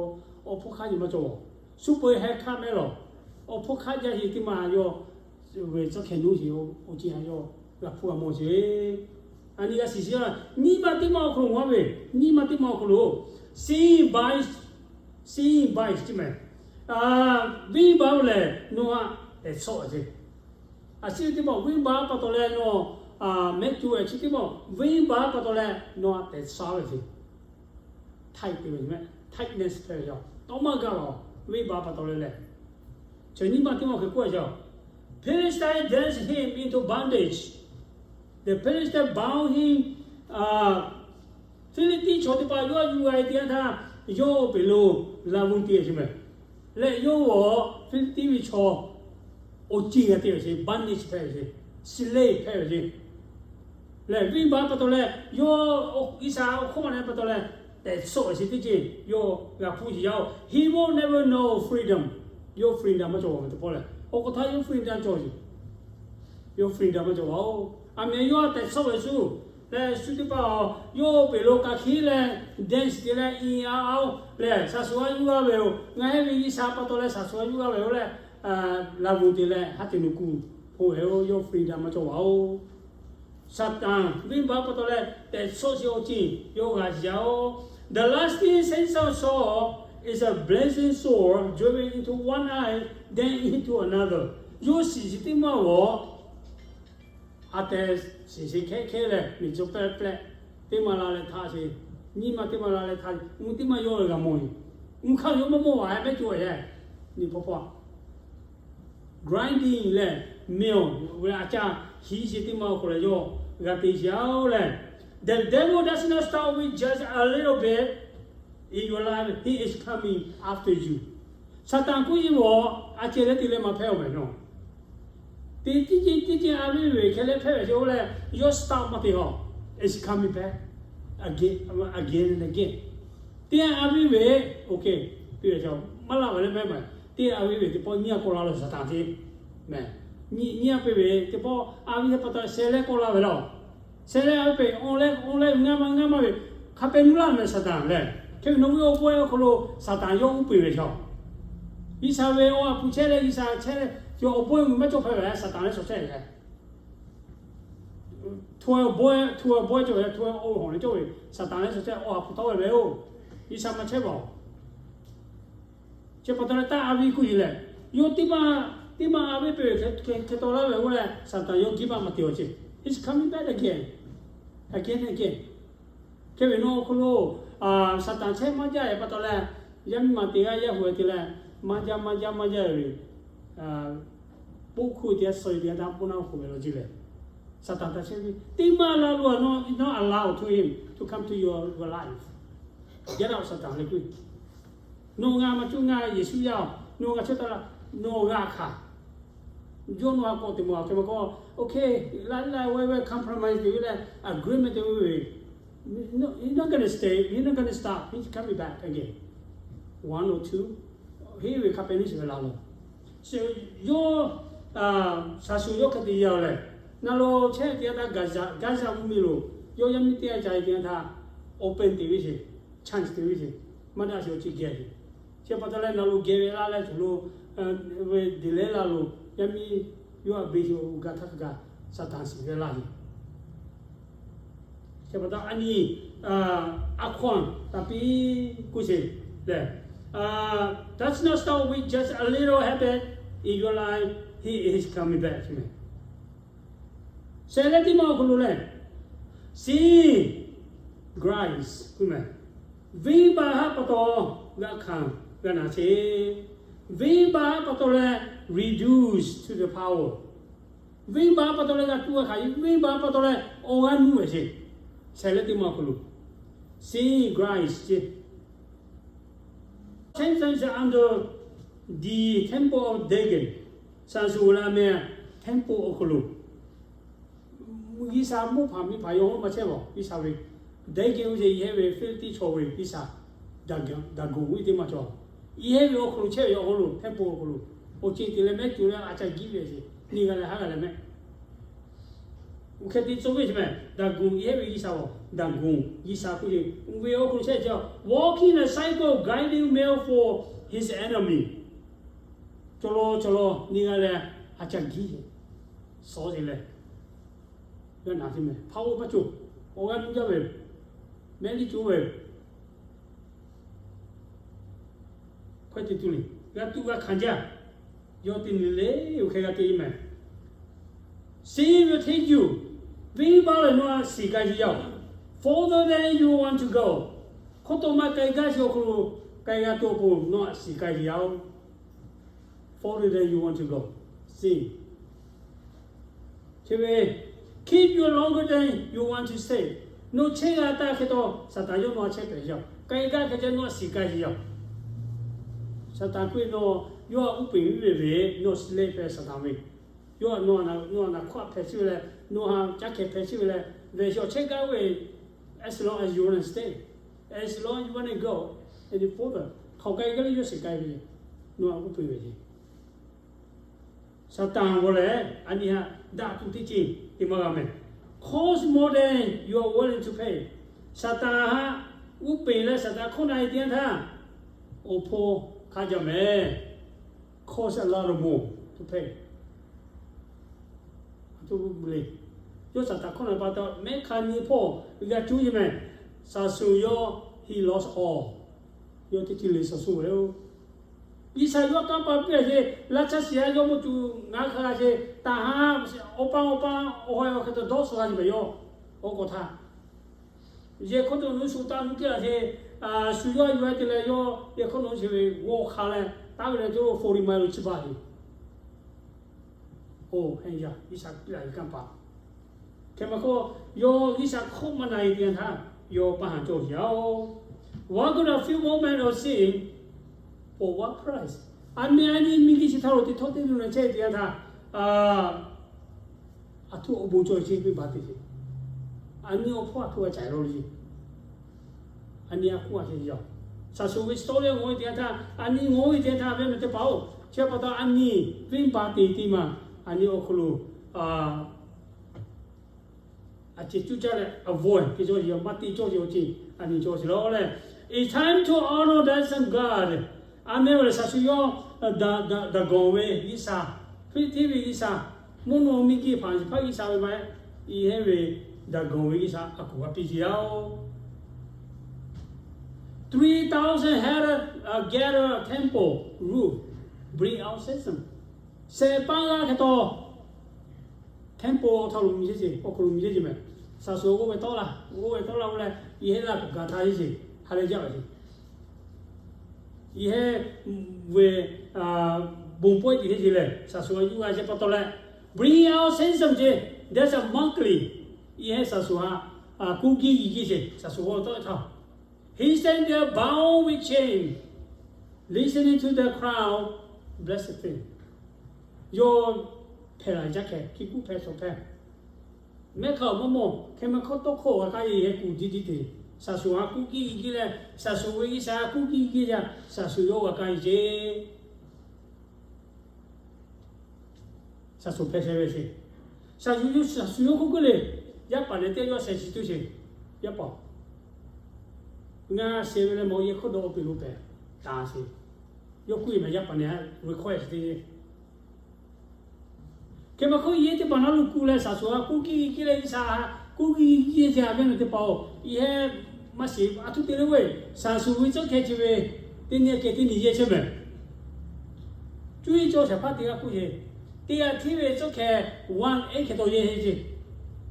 awˬ hpawˇ hk'aˇ nyi ma cawˬ. Suhˉ peu heh hkaˆ mehˉ lawˬ. Awˬ hpawˇ hk'aˇ jaˇ sheˍ teˇ maˬ yawˇ ve tcuhˇ hkeh nuˇ sheˍ, awˬ ceˬ a yawˇ g'a hpuˇ g'a mawˬ sheˍ. A nyi g'a shiˍ shiˍ a, nyi ma teˇ maˬ awˬ hk'aw lo mawˬ ve, nyi ma teˇ maˬ awˬ hk'aw lo, sin by, sin by chi mehˍ, venˇ baˆ oˇ lehˬ nawˬ htaꞈ tehˬ shawˆ ve ceˇ. A shu teˇ maˬ venˇ baˆ pa taw leh nawˬ mehˆ co ve, chi teˇ maˬ venˇ baˆ pa taw leh nawˬ htaꞈ tehˬ shawˆ ve ceˇ. Tight te ve mehˍ, tightness hpehꞈ ve yoˬ. Tawˇ maˇ gaˬ lawˬ, venˇ baˆ pa taw leh leh. Chi nyi ma teˇ maˬ hk'e k'oˆ ve yoˬ. Philistine danced him into bondage. The Philistine bound him. Hpiˇliˇtiˆ chaw teˇ hpaˍ yawˇ yuˬ g'a e teˇ yanˇ htaˇ, yawˇ oˇ peˬ lo laˬ vuˬ te ve chi mehˍ. Leh yawˇ g'awˬ Hpiˇliˇtiˆ ve chaw awˬ ceˬ g'a te ve ceˇ, bondage hpehꞈ ve ceˇ, slave hpehꞈ ve ceˇ. Lehˬ venˇ baˆ pa taw leh yawˇ G'uiˬsha awˬ hk'oˆ ma leh pa taw leh tehˬ shawˆ ve chi teˇ ceuˬ yawˇ g'a hpuˇ sheˍ yaˇ oˬ. He will never know freedom. Yawˇ freedom maˇ cawˬ ve teˇ pawˆ lehˬ, awˬ k'aw htaˇ yawˇ freedom cawˬ sheˍ. Yawˇ freedom maˇ cawˬ a oˬ. A mehˍ yawˇ tehˬ shawˆ ve shu lehˬ, shu teˇ hpaˍ a, yawˇ oˇ peˬ lo ka hkiˉ leh dance te leh i a oˬ lehˬ, shaˍ shuˍ a yuˇ g'aˇ ve oˬ. Ngaˬ heˆ ve G'uiˬsha pa taw leh shaˍ shuˍ a yuˇ g'aˇ ve oˬ leh, laˬ vuˬ te leh ha teꞈ nuˬ kuˬ hpoˆ ve oˬ. Yawˇ freedom maˇ cawˬ a oˬ. Saˍtanˍ venˇ baˆ pa taw leh tehˬ shawˆ sheˍ awˬ ceˬ yawˇ g'a shiˍ a oˬ. The lasting sense of Saul is a blazing sword driven into one eye, then into another. Yawˇ shiˍ shiˍ teˇ maˬ g'awˬ a tehˬ shiˍ shiˍ hkehˉ hkehˉ leh miˬ cawˬ pehˆ pehˆ, teˇ maˬ la leh htaꞈ sheˍ, nyi ma teˇ maˬ la leh htaꞈ, mvuhˇ teˇ maˬ yawˇ g'a mawˬ ve. Mvuhˇ hk'aˇ yawˇ maˇ mawˬ a mehˆ co a yehˬ. Nyi hpawˇ hpawˇ grinding leh miˬ ve a caˇ hiˍ sheˍ teˇ maˬ awˬ hk'aw leh yawˇ g'a te sheˍ a oˬ lehˬ. The devil does not stop with just a little bit in your life, he is coming after you. Saˍtanˍ kuˉ yiˇ vawˬ a ceh leh te leh maˇ hpehˇ oˬ mehˍ nawˬ. Teˇ ceuˬ teˇ ceuˬ a viˉ ve hkeh leh hpehˇ ve sheˍ oˬ lehˬ, yawˇ stop maˇ te a. Is coming back again, again and again. Teˇ a viˉ ve, okay, piˇ ve maˇ laˇ ve leh mehˉ maˬ. Teˇ a viˉ ve teˇ pawˆ nyiˇ a kawˆ la lo Saˍtanˍ te mehˍ. Nyiˇ a piˇ ve teˇ pawˆ a viˉ teˇ pa taw sheh leh kawˆ la ve laˬ. Sheh leh a viˉ peˬ online, online ngaˇ maˇ ngaˇ maˇ ve hk'a pehˍ nuˇ laˇ mehˍ Saˍtanˍ lehˬ. Hk'e ve nawˬ ve awˬ pon awˬ hk'aw lo Saˍtanˍ yawˇ uˉ peˬ ve chaw. G'uiˬsha ve awˬ ha hpu chehˇ leh G'uiˬsha chehˇ leh, yawˇ awˬ bon maˇ cawˬ hpehꞈ ve Saˍtanˍ leh shawˍ chehˇ ve. Htu awˬ bon, htu awˬ bon cawˬ ve, htu awˬ hawˬ leh cawˬ ve Saˍtanˍ leh shawˍ chehˇ awˬ ha hpu tawˆ ve ve oˬ. G'uiˬsha maˇ chehˇ ve aˬ. Chi pa taw leh taˇ a viˉ kuˇ yiˬ lehˬ, yawˇ teˇ maˇ, teˇ maˇ a viˉ peˬ hk'e taw laˇ ve oˬ leh Saˍtanˍ yawˇ give up maˇ te awˬ ceh. He's coming back again, again, again. Hk'e ve nawˬ awˬ hk'aw lo Saˍtanˍ chehˇ maˇ jaˇ ve pa taw leh, yaˇ miˇ ma teˇ g'aˇ yaˇ hui te leh, maˇ jaˇ maˇ jaˇ maˇ jaˇ ve, poˆ hkuˇ teˇ g'aˇ suh ve teˇ g'aˇ htaˇ poˆ naˇ hk'oˆ ve law jiˇ lehˬ, Saˍtanˍ htaꞈ chehˇ ve teˇ maˇ la lo a, not allow to him to come to your life. Get out, Saˍtanˍ leh kuˇ. Nawˬ ngaˬ maˇ cuˇ ngaˬ Yeˍsuˆ yaˇ oˬ, nawˬ ngaˬ chehˇ taˍ laˇ, nawˬ g'a hkanˍ. Yawˇ nawˬ htaꞈ k'awꞈ te mawˬ a hk'e maˇ k'o, okay, la la weh weh compromise te ve leh agreement te ve, he's not gonna stay, he's not gonna stop, he's coming back again. One or two, heˉ ve hk'a pehˍ neˇ shiˍ ve la lo. Yawˇ shaˍ shuˍ yawˇ hk'e te yaˇ lehˬ, na lo chehˇ teˇ yanˇ htaˇ Gaza, Gaza mvuhˇmiˬ lo yawˇ yaˇ miˇ teˇ g'aˇ ca e teˇ yanˇ htaˇ open te ve sheˍ, chance te ve sheˍ, maˇ daꞈ sheˍ awˬ ceuˬ geh sheˍ. Chi pa taw leh na lo geh ve laˇ leh tuˬ lo ve deˬ leh la lo, yaˇ miˇ yawˇ a beˬ sheˍ awˬ g'aˇ htaˇ kaꞈ Saˍtanˍ shiˍ ve laˇ sheˍ. Chi pa taw a nyi, a hkawˇ taˍ piˇ kuˇ sheˍ lehˬ, does not stop with just a little habit in your life, he is coming back. Sheh leh teˇ maˇ awˬ hk'aw lo lehˬ, sin, grace kuˇ mehˍ. Venˇbaˆ haˉ pa taw g'a hkanˍ g'a naˍ sheˍ. Venˇbaˆ haˉ pa taw leh reduce to the power. Venˇbaˆ haˉ pa taw leh g'a tuˬ g'a hkanˍ, venˇbaˆ haˉ pa taw leh awˬ g'aˇ nuˇ ve sheˍ. Sheh leh teˇ maˇ awˬ hk'aw lo, sin, grace ceˇ. Satan is under the temple of Dagon. Shaˍ shuˍ la meh temple awˬ hk'aw lo, G'uiˬsha mvuhˇ hpaˍ miˬ hpaˍ yawˇ maˇ chehˇ ve G'uiˬsha ve, Dagon ve yehˇ ve Hpiˇliˇtiˆ chaw ve G'uiˬsha, Dagon ve teˇ maˇ cawˬ. Yehˇ ve awˬ hk'aw lo chehˇ ve awˬ hk'aw lo temple awˬ hk'aw lo awˬ ceuˬ te leh mehˆ tuˬ leh a ca giˇ ve sheˍ. Nyi g'a leh haˉ g'a leh mehˆ Uˬ hk'e te tcuh ve chi mehˬ, Dagon yehˇ ve G'uiˬsha-oˬ, Dagon G'uiˬsha k'oˆ ve, uˬ ve awˬ hk'aw lo chehˇ chi, walking in a circle, guiding men for his enemy. Cawˬ law cawˬ law nyi g'a leh, a ca giˉ suh te leh, g'a naˬ te mehˬ, hpaˇ oˇ maˇ cawˬ, awˬ g'aˇ nuˇ jaˇ ve, mehˉ liˇ cawˬ ve, hkawehˇ te tuˬ le, g'a tuꞈ g'a hkanˍ jaˇ. Yawˇ teˇ nyi le, oˇ hk'e g'a te mehˬ. Sin will take you, venˇbaˆ lehˬ nawˬ aꞈ shiˍ k'ai ve yaˇ-oˬ, further than you want to go. Hk'oˆ taw maˇ k'ai gaˇ sheˍ awˬ hk'aw lo k'ai g'a tuˬ awˬ pon nawˬ aꞈ shiˍ k'ai ve yaˇ-oˬ, further than you want to go. Sin chi ve, keep you longer than you want to stay. Nawˬ chehˇ g'a taˇ hk'e taw, Saˍtanˍ yawˇ nawˬ aꞈ chehˇ pehˍ ve yaˇ-oˬ, k'ai gaˇ hk'e ceh nawˬ aꞈ shiˍ k'ai ve yaˇ-oˬ. Saˍtanˍ k'oˆ ve, nawˬ yawˇ aꞈ uˉ peunˍ ve le, nawˬ shiˍ leh pehˍ Saˍtanˍ ve. Yawˇ aꞈ nawˬ aꞈ nawˬ aꞈ hkawˇ hpehꞈ chiˇ ve leh, nawˬ aꞈ caˇ hkeh hpehꞈ chiˇ ve leh, ve shawˍ chehˇ gaˇ ve, as long as you wanna stay, as long as you wanna go any further, hk'aˬ k'ai gaˇ le yawˇ shiˍ k'ai ve, nawˬ aꞈ uˉ peunˍ ve le. Saˍtanˍ g'aw lehˬ, a nyi haꞈ daꞈ tuˬ teˇ ceuˬ te maˇ g'a mehˬ. Cost more than you are willing to pay. Saˍtanˍ haꞈ uˉ peunˍ leh Saˍtanˍ hkawˇ na e teˇ yanˇ htaˇ, awˬ hpawˇ hk'a jaˇ mehˬ. Cost a lot more to pay. Yawˇ Saˍtanˍ hkawˇ na pa taw mehˉ hk'a nyi hpawˇ g'a cuˇ yeˬ mehˬ. Saˍ shuˍ yawˇ he lost all. Yawˇ teˇ ceuˬ le shaˍ shuˍ ve-oˬ. G'uiˬsha yawˇ kanˇ paˆ piˇ a sheˍ, laˇ caˇ shiˍ a yawˇ mawˇ tuˬ ngaˬ hk'a g'a sheˍ, taˍ ha, awˬ pa awˬ pa awˬ ha awˬ hk'e taw dawˇ suh g'a sheˍ mehˬ yawˇ. Oˇ k'awꞈ htaˇ, yehˬ hk'oˆ to nuˇ shu taˇ nuˇ teˇ a sheˍ, shu yawˇ yuˬ a te leh yawˇ yehˬ hk'oˆ nawˬ sheˍ ve g'awˇ hk'a leh taˍ ve leh to forty mile lo chi baˬ heˍ. Oˇ, heˆ yaˇ, G'uiˬsha piˇ laˬ ve kanˇ paˆ. Hk'e maˇ k'oˆ, yawˇ G'uiˬsha hkawˇ maˇ na e teˇ yanˇ htaˇ, yawˇ paˇ haˍ cawˬ sheˍ yaˇ-oˬ. What good a few moments of sin for what price? A meh a nyi miˬguiˬ chi htaˇ lo teˇ htawˇ teˇ nyi na chehˇ teˇ yanˇ htaˇ, aˬ htoꞈ awˬ bon cawˬ ve chi venˇbaˆ te sheˍ. A nyi awˬ hpawˇ aˬ htoꞈ g'a caiˍ la le. A nyi a hk'oˆ a sheˍ yaˇ. Saˍ shuˍ ve story ngaˬ hui teˇ yanˇ htaˇ, a nyi ngaˬ hui teˇ yanˇ htaˇ ve mehˬ teˇ hpaˍ-oˬ, chi pa taw a nyi venˇbaˆ te teˇ maˬ, a nyi awˬ hk'aw lo a ceh cuˇ caˇ leh avoid te cawˇ sheˍ, maˇ te cawˇ sheˍ awˬ ceuˬ a nyi cawˬ sheˍ la leh, it's time to honor the Son of God. A meh ve lehˬ Saˍ shuˍ yawˇ, Daˍgonˍ ve G'uiˬsha, hkriꞈ hteˇ ve G'uiˬsha, mvuhˇ naw miˇ guiˬ hpaˍ shiˍ hpaˇ G'uiˬsha ve maˇ heˆ. Iˉ heˉ ve Daˍgonˍ ve G'uiˬsha a kuˬ g'a piˇ sheˍ yaˇ-oˬ. Three thousand had a, uh, gather temple roof, bring out Samson. Shehˍ paˇ g'aˇ hk'e taw temple awˬ hk'aw lo miˬ sheˍ ce, awˬ hk'aw lo miˬ sheˍ ce mehˬ. Saˍ shuˍ g'oˇ ve tawˆ la, g'oˇ ve tawˆ la-o leh, iˉ heˉ laˇ kuˬ gaˬ htaˇ sheˍ ce, ha lehˬ jaˇ ve ce. Iˉ heˉ ve, bon pawehˇ tiꞈ heˆ ce lehˬ, Saˍ shuˍ a yuˇ g'a ce pa taw leh, bring out Samson ce, that's a mockery. Iˉ heˉ Saˍ shuˍ a kuˇ giˇ yiˍ giˇ ce, Saˍ shuˍ g'aw tawˆ htaˇ, he stand there bound with chain, listening to the crowd blaspheme. Yawˇ hpehꞈ la jaˇ hkeh, hkiˇ kuˆ hpehꞈ shawˍ hpehꞈ, mehˉ hk'a awˬ mawˇ mawˇ hk'e maˇ hkawˇ tawˇ hkawˇ g'a k'ai-e heh kuˬ diˇ diˇ te. Saˍ shuˍ a kuˇ giˇ yiˍ giˇ leh, Saˍ shuˍ ve G'uiˬsha a kuˇ giˇ yiˍ giˇ yaˇ, Saˍ shuˍ yawˇ g'a k'ai-e ce. Saˍ shuˍ hpehꞈ sheh ve sheˍ. Saˍ shuˍ yawˇ, Saˍ shuˍ yawˇ k'oˆ k'oˆ le, yaˇ paˍ lehˬ teˇ yawˇ sheh chi tuˬ sheˍ. Yaˇ paˍ, ngaˬ sheh ve leh mawˬ yehˬ hk'oˆ dawˇ awˬ peˬ lo pehˬ taˍ sheˍ. Yawˇ k'oˆ ve mehˬ yaˇ paˍ ne ha request te Hk'e maˇ k'oˆ, yehˬ teˇ hpaˍ naˉ lo kuˬ leh Saˍ shuˍ a kuˇ kiˇ kiˇ leh G'uiˬsha kuˇ kiˇ kiˇ ce a ve naˬ teˇ hpaˍ-oˬ, iˉ heˉ maˇ shiˍ a htoꞈ te le ve, Saˍ shuˍ ve tcuhˉ hkeh chi ve teˇ nyi kehˬ teˇ nyi yehˬ chehˇ mehˬ. Cuˇ yiˍ cawˇ shehˍ hpaˇ teˇ g'aˇ k'oˆ ce, teˇ g'aˇ hteˇ ve tcuhˉ hkeh one eighth hkeh taw yehˬ ce,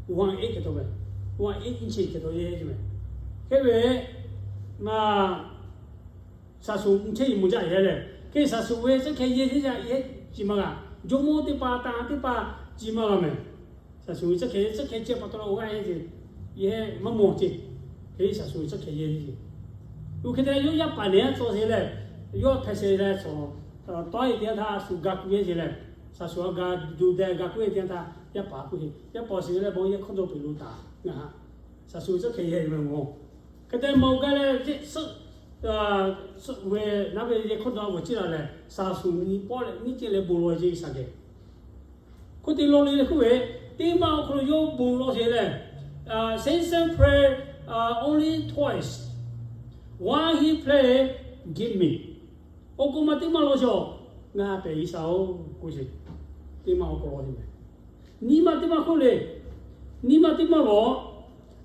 one eighth hkeh taw ve, one eighth inch hkeh taw yehˬ ce mehˬ. Hk'e ve ngaˬ Saˍ shuˍ mvuhˇ chehˇ yiˍ mvuhˇ jaˇ yehˬ lehˬ, hk'e Saˍ shuˍ ve tcuhˉ hkeh yehˬ teˇ yaˇ yehˬ ci maˇ g'a. Jawˇmawˇ teˇ hpaˍ tanˇ teˇ hpaˍ ci maˇ g'a mehˬ. Saˍ shuˍ ve tcuhˉ hkeh, tcuhˉ hkeh ceh pa taw la awˬ g'aˇ yehˬ ce, yehˬ maˇ mawˬ ce. Hk'e Saˍ shuˍ ve tcuhˉ hkeh yehˬ ce. Oˇ hk'e te yawˇ yaˇ paˍ nehˬ a tawˇ sheˍ leh, yawˇ hpehꞈ sheˍ leh, tawˇ e teˇ yanˇ htaˇ shuˍ ga kuˬ yehˬ ce leh, Saˍ shuˍ a ga duˬ deh ga kuˬ e teˇ yanˇ htaˇ yaˇ paˍ k'oˆ ce, yaˇ paˍ sheˍ leh bon yehˬ hk'oˆ dawˇ peˬ lo taˍ ngaˬ ha. Saˍ shuˍ ve tcuhˉ hkeh yehˬ ve mawˬ. Hk'e te mawˬ gaˇ leh, suhˆ ve naˉ ve yehˬ hk'oˆ dawˇ g'uiˬ ciˇ la lehˬ, Saˍ shuˍ nyi pawˆ leh nyiˇ ceuˬ leh bon lawˬ ce G'uiˬsha geh. Hk'oˆ te lawˬ le le hk'oˆ ve, Teˇ maˇ awˬ hk'aw lo yawˇ bon lawˬ sheˍ lehˬ, Samson pray only twice. While he pray, give me. Awˬ k'o ma teˇ maˇ lawˬ sheˍ, ngaˬ pehˬ G'uiˬsha-oˬ k'oˆ sheˍ. Teˇ maˇ awˬ k'o lawˬ sheˍ mehˍ. Nyiˇ maˇ teˇ maˇ hk'oˆ le, nyiˇ maˇ teˇ maˇ lawˬ,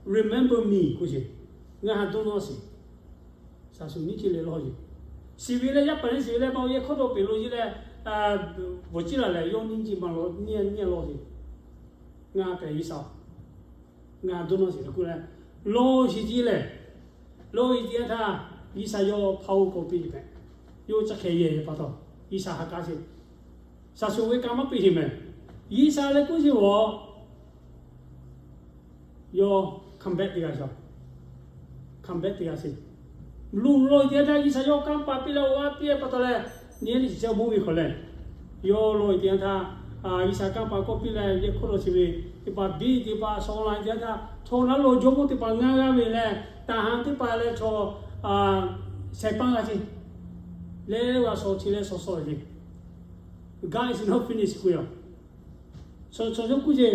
remember me k'oˆ sheˍ. Ngaˬ htaꞈ dawˇ nawˇ sheˍ. Shaˍ shuˍ nyiˇ chi leh lawˬ sheˍ. Shiˍ ve leh yaˇ paˍ leh shiˍ ve leh ma awˬ yehˬ hk'aw dawˇ peˬ lo yeˬ leh, bvuhˬ ciˉ laˬ lehˬ yawˇ nyiˇ chi maˇ lawˬ, nyiˇ nyiˇ lawˬ sheˍ. Ngaˬ pehˬ G'uiˬsha, ngaˬ dawˇ nawˇ sheˍ leh k'oˆ leh, lawˬ sheˍ ce lehˬ, lawˬ sheˍ ce htaˇ, G'uiˬsha yawˇ hpaˇ oˇ k'oˆ piˇ ve, yawˇ caˇ hkeh yehˬ pa taw, G'uiˬsha ha k'aˉ sheˍ. Shaˍ shuˍ ve ka maˇ piˇ sheˍ mehˍ. G'uiˬsha leh k'oˆ sheˍ g'awˬ yawˇ come back teˇ g'aˇ shaˍ, come back teˇ g'aˇ sheˍ. Luˬ lawˬ-e teˇ yanˇ htaˇ G'uiˬsha yawˇ kanˇ paˍ piˇ leh awˬ g'aˇ piˇ-e pa taw leh, nyi nyi shiˍ chehˇ awˬ bon ve hk'awꞈ lehˬ, yawˇ lawˬ-e teˇ yanˇ htaˇ, G'uiˬsha kanˇ paˍ kawˆ piˇ leh yehˬ hk'oˆ lo chi ve, teˇ hpaˍ biˇ teˇ hpaˍ shawˍ la teˇ yanˇ htaˇ, chaw naˉ lo jawˇmawˇ teˇ hpaˍ ngaˇ g'aˇ ve lehˬ, taˍ haˍ teˇ hpaˍ leh chaw shehˍ hpaˇ g'a ce leh g'a shawˍ chi leh shawˍ shawˍ ce. God is not finished k'oˆ yoˬ. Chaw chaw yawˇ k'oˆ ce,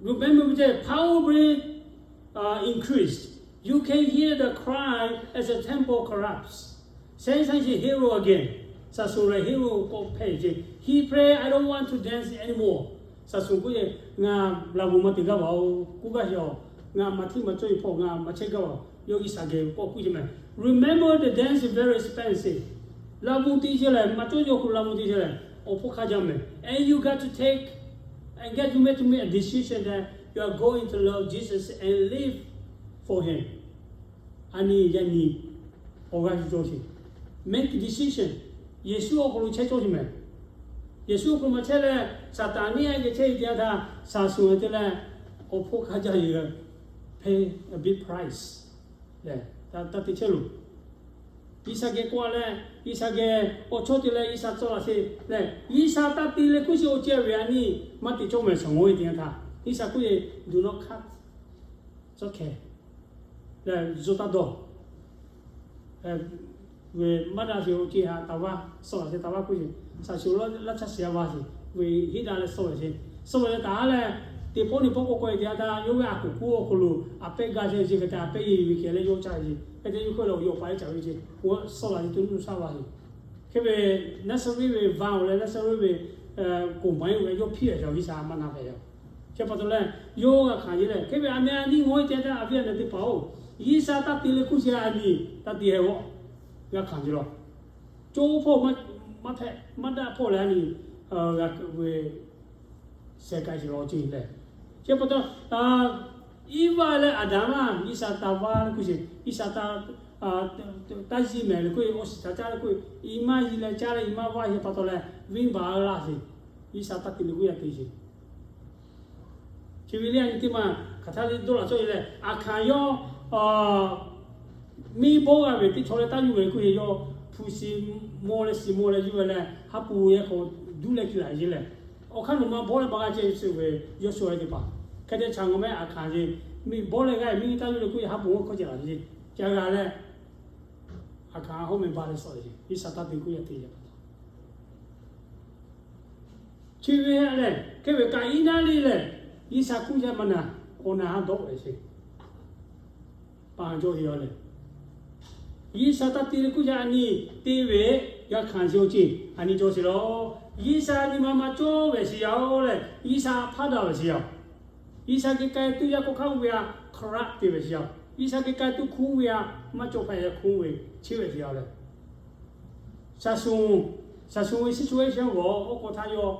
Remember ve ce, power will increase. You can hear the cry as the temple collapse. Samson is a hero again. Shaˍ shuˍ lehˬ hero k'awꞈ hpehꞈ ce. He pray, I don't want to dance anymore. Shaˍ shuˍ k'oˆ ce, ngaˬ laˬ bon maˇ te gaˇ vaˬ-oˬ, k'oˆ gaˇ sheˍ-oˬ, ngaˬ maˇ htiˇ maˇ cawˇ-e hpawˇ ngaˬ maˇ chehˇ gaˇ vaˬ. Yawˇ G'uiˬsha geh k'awꞈ k'oˆ ce mehˍ. Remember the dance is very expensive. Laˬ bon te ce lehˬ, maˇ cawˇ yawˇ k'o laˬ bon te ce lehˬ, awˬ hpawˇ hk'a jaˇ mehˍ. And you got to take, and get you made to make a decision that you are going to love Jesus and live for him. A nyi yaꞈ nyi awˬ g'aˇ yuˬ cawˇ sheˍ. Make decision. Yeˍsuˆ awˬ hk'aw lo chehˇ cawˇ sheˍ mehˍ. Yeˍsuˆ awˬ hk'aw lo maˇ chehˇ leh, Saˍtanˍ neˇ a geh chehˇ-e teˇ yanˇ htaˇ, shaˍ shuˍ te leh, awˬ hpawˇ hk'a jaˇ yeˬ, pay a big price lehˬ, taˇ te chehˇ loˬ. G'uiˬsha geh k'oˆ leh, G'uiˬsha geh awˬ chawˇ te leh G'uiˬsha tcuh laˬ sheˍ lehˬ, G'uiˬsha taˇ te leh k'oˆ sheˍ awˬ ceh ve a nyi maˇ te cawˇ mehˍ. Shaˍ ngawˬ-e teˇ yanˇ htaˇ G'uiˬsha k'oˆ ve, do not cut short hair lehˬ, zuhꞈ taˇ dawˬ. Ve maˇ daꞈ sheˍ awˬ ceh htaꞈ taˍ vaˇ suh laˬ sheˍ, taˍ vaˇ k'oˆ sheˍ, shaˍ shuˍ laˇ caˇ shiˍ a va sheˍ ve heˆ daꞈ leh suh laˬ sheˍ. Suh laˬ leh taˍ a leh, teˇ pawˆ nyi pawˆ k'awꞈ k'oˆ-e teˇ yanˇ htaˇ, yawˇ ve a kuˬ kuˉ awˬ hk'aw lo a pehˇ gaˇ sheˍ ve ce hk'e te a pehˇ yeˬ ve kehˬ leh yawˇ caˇ ve ce. Hk'e te yawˇ hk'oˆ leh awˬ yaw paˍ iˉ caˍ ve ce. Suh laˬ sheˍ to nuˇ to shaˆ va sheˍ. Hk'e ve Naˍzaˍrehˆ ve va-oˬ leh Naˍzaˍrehˆ ve koˍ maˍ-e ve yawˇ hpiˇ-a shaˍ G'uiˬsha maˇ na hpehꞈ yaꞈ. Chi pa taw leh, yawˇ g'a hkanˍ yeˬ leh, hk'e ve a meh a nyi ngawˬ-e teˇ yanˇ htaˇ a viˉ a nyi teˇ hpaˍ-oˬ, G'uiˬsha taˇ te leh k'oˆ sheˍ a nyi, taˇ te hehꞈ g'awˆ g'a hkanˍ yeˬ lawˬ. Cawˇ hpawˇ maˇ hpehꞈ, maˇ daꞈ hpawˇ leh a nyi g'a ve sheh k'ai sheˍ lawˬ ce lehˬ. Chi pa taw, Iˉvaˆ leh Aˍdanˍ maˇ G'uiˬsha taˍ vaˇ leh k'oˆ sheˍ, G'uiˬsha taˇ yiˇ mehˍ leh k'oˆ, awˬ shiˍ htaꞈ caˇ leh k'oˆ, i maˇ yiˇ leh caˇ leh i maˇ vaˇ sheˍ pa taw leh, venˇbaˆ g'a laˇ sheˍ. G'uiˬsha taˇ te leh k'oˆ yaˇ te sheˍ. Chi ve lehˬ a nyi teˇ maˬ hk'aˬ htaˇ le dawˇ laˬ cawˇ ve lehˬ, a hkanˍ yawˇ miˇ bawˆ g'a ve teˇ chaw leh taˇ yuˬ ve k'oˆ ve, yawˇ hpu shiˍ maw leh shiˍ maw leh yuˬ ve leh, ha pun yaˇ hk'aw duˇ leh kiˬ laˬ yeˬ lehˬ, awˬ hk'aˇ nawˬ ma bawˆ leh maˇ g'a ceh sheˍ ve, yawˇ shu ve teˇ hpaˍ hk'e te chaꞈ ngaˬ meh a hkanˍ yeˬ, miˇ bawˆ leh g'a miˇ taˇ yuˬ leh k'oˆ ve, ha pun g'a hkawˇ ceh laˬ yeˬ, ca g'a leh a hkanˍ a hawˉ meh ba leh suh ve, G'uiˬsha taˇ te k'oˆ yaˇ te yaꞈ pa taw Chi ve lehˬ, hk'e ve kaꞈ iˉ naˉ le lehˬ, G'uiˬsha kuˇ yaˇ maˇ na, awˬ na haˉ dawˆ ve sheˍ. Pa jaw e a lehˬ, G'uiˬsha taˇ te leh kuˇ yaˇ a nyi te ve, g'a hkanˍ sheˍ awˬ ceuˬ a nyi cawˬ sheˍ lawˬ. G'uiˬsha nyi ma ma cawˇ ve sheˍ yaˇ-oˬ lehˬ, G'uiˬsha hpaˇ daꞈ ve sheˍ yaˇ. G'uiˬsha geh k'ai tuˬ yaˇ k'o hk'aˇ ve a hk'aˬ htaˇ te ve sheˍ yaˇ. G'uiˬsha geh k'ai tuˬ hkunˉ ve a maˇ cawˬ hpehꞈ yaˇ hkunˉ ve chi ve sheˍ yaˇ lehˬ. Shaˍ shuˍ, shaˍ shuˍ ve situation g'awˬ oˇ k'o htaˇ yawˇ,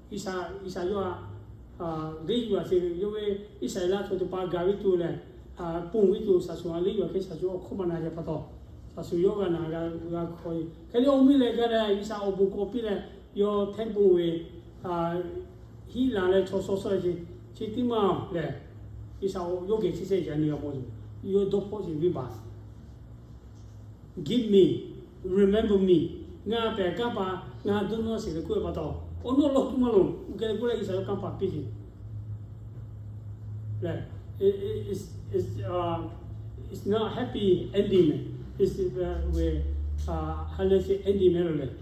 G'uiˬsha, G'uiˬsha yawˇ a, G'uiˬsha yawˇ ve Iˉsaˍreˍlaˆ chaw teˇ hpaˍ gaˬ ve tuˬ lehˬ, ponˬ ve tuˬ shaˍ shuˍ a leh yawˇ hk'e shaˍ shuˍ awˬ hkawˇ maˇ na yaˇ pa taw, shaˍ shuˍ yawˇ g'a na g'a hk'aw e hk'e le awˬ miˇ leh gaˇ leh G'uiˬsha awˬ bon k'awꞈ piˇ leh, yawˇ hteˇ bon ve hiˆ la leh chaw shaw shaw e ce, chi teˇ maˇ lehˬ, G'uiˬsha yawˇ geh chi shehˆ yaꞈ nyi g'a mawˬ yoˬ. Yawˇ dawˇ hpawˇ ce venˇbaˆ Give me, remember me. Ngaˬ pehˬ kanˇ paˍ, ngaˬ dawˇ nawˇ sheˍ leh k'oˆ ve pa taw, awˬ nawˉ lawˇ tuˬ maˇ loˍ. Oˇ hk'e leh k'oˆ leh G'uiˬsha yawˇ kanˇ paˍ piˇ sheˍ. It's not happy ending. It's ve ha lehˬ sheˍ ending mehˍ lo lehˬ,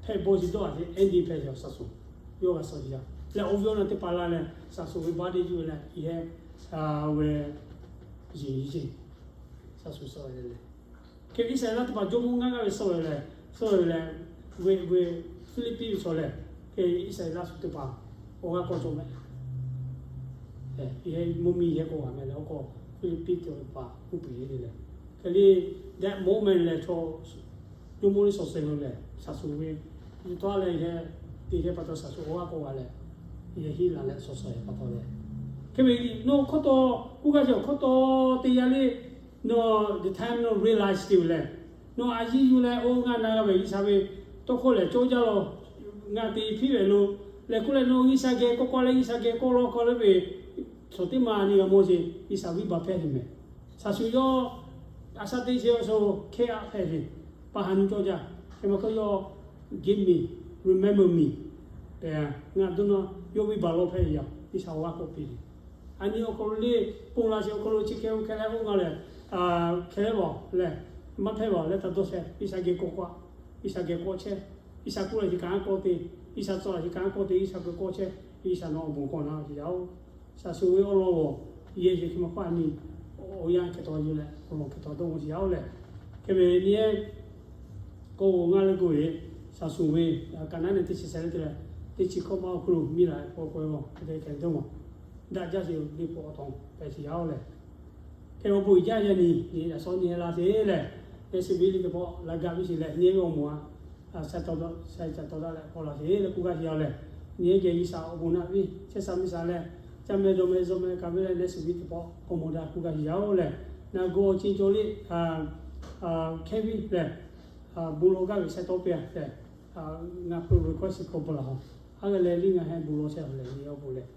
hpehꞈ bawˬ sheˍ dawˇ a sheˍ ending hpehꞈ sheˍ shaˍ shuˍ. yawˇ g'a suh yaˇ leh awˬ viˉ awˬ nyi teˇ hpaˍ la leh shaˍ shuˍ ve baˆ teˇ juˇ leh, i heh ve yeˬ yeˬ shaˍ shuˍ suh ve leh, hk'e Iˉsaˍreˍlaˆ teˇ hpaˍ jawˇmawˇ ngaˇ g'aˇ ve suh ve leh, suh ve leh, ve ve Hpiˇliˇpiˆ ve chaw lehˬ, hk'e Iˉsaˍreˍlaˆ shu teˇ hpaˍ awˬ g'aˇ k'aw cawˬ meh. Mvuhˇ miˬ yehˬ k'o g'a meh leh, awˬ k'aw Hpiˇliˇpiˆ teˇ hpaˍ uˉ peunˍ ve leh, hk'e le, that moment lehˬ chaw jawˇmawˇ liˇ suh suh lo lehˬ shaˍ shuˍ ve, yawˇ tawˇ leh yehˬ, teˇ yehˬ pa taw shaˍ shuˍ awˬ g'aˇ k'aw g'a leh, yehˬ hiˆ la leh suh suh pa taw leh, hk'e ve nawˬ hkawˇ taw, kuˇ gaˇ chi awˬ hkawˇ taw teˇ yanˇ le, nawˬ the time nawˬ realize te ve lehˬ, nawˬ a yiˇ yuˬ leh oˇ ngaˬ na g'a ve G'uiˬsha ve tawˇ hkawˇ lehˬ cawˇ jaˇ law, ngaˬ te hpiˇ ve lo, lehˬ k'oˆ leh nawˬ G'uiˬsha geh k'awꞈ k'awꞈ leh G'uiˬsha geh k'awꞈ law k'awꞈ leh ve, chaw teˇ ma ni g'a mawˇ ce, G'uiˬsha viˇ baˬ hpehˇ ve meh. Shaˍ shuˍ yawˇ a shaꞈ teˇ shehˍ awˬ sho hkehˇ aꞈ hpehˇ ve, pa ha nyi cawˇ jaˇ. Hk'e ma hkawˇ yawˇ give me, remember me, ngaˬ dawˇ nawˇ yawˇ viˇ baˬ law hpehˇ ve yaˇ G'uiˬsha awˬ g'aˇ k'awꞈ piˇ ve. A nyi awˬ hk'aw lo le, ponˬ laˬ sheˍ awˬ hk'aw lo chi hk'e oˇ hk'e leh oˇ ngaˬ lehˬ, hk'e leh baˬ leh, maˇ hpehˇ baˬ leh taˇ dawˇ shehˍ, G'uiˬsha geh k'awꞈ k'awꞈ, G'uiˬsha geh k'awꞈ chehˇ, G'uiˬsha k'oˆ leh chi kaꞈ k'awꞈ te, G'uiˬsha tcuh leh chi kaꞈ k'awꞈ te, G'uiˬsha k'awꞈ k'awꞈ chehˇ, G'uiˬsha nawˬ awˬ bon k'awꞈ na ve yaˇ oˬ. Shaˍ shuˍ ve awˬ lawn g'awˬ yehˬ yehˬ hk'e ma hkawˇ a nyi, awˬ yanˇ hk'e taw yuˬ leh awˬ lawn hk'e taw dawˇ g'awˇ chi yaˇ oˬ lehˬ, hk'e ve nyi ehˉ k'o ngaˇ leh k'oˆ ve, shaˍ shuˍ ve kaꞈ naˉ neˬ teˇ chi shehˍ leh te leh, teˇ chi hkawˇ ma awˬ hk'aw lo miˇ la k'awꞈ k'oˆ ve ma hk'e te hk'e ve dawˇ maˬ, daꞈ jaˇ sheˍ ve liꞈ hpu awˬ taw hpehꞈ chi yaˇ oˬ lehˬ, hk'e awˬ bon uiˍ jaˇ yaˇ nyi, yaꞈ shawˉ nyi la sheˍ lehˬ, neˇ suˍ biˇ liꞈ teˇ pawˆ la gaˬ ve sheˍ lehˬ, nyi ehˉ ve awˬ moˍ a, sha ca taw daꞈ leh k'awꞈ la sheˍ leh k'oˆ gaˇ sheˍ yaˇ oˬ lehˬ, nyi ehˉ geh G'uiˬsha awˬ bon naꞈ piˇ chehˇ sha miˇ sha leh, caˇ meh dawˬ meh zuhꞈ meh kaꞈ ve leh neˇ suˍ biˇ teˇ pawˆ awˬ moˍ daꞈ k'oˆ gaˇ sheˍ yaˇ oˬ lehˬ, naˬ gu awˬ ceuˬ cawˬ le, hkehˇ ve lehˬ, bon lawˬ gaˇ ve sha tawˇ piˇ a lehˬ, ngaˬ prayer request k'awꞈ bvuhꞈ laˬ-oˬ. Aˉ g'aˇ leh liˇ ngaˬ heh bon lawˬ chehˇ a lehˬ, nyi awˬ bon lehˬ,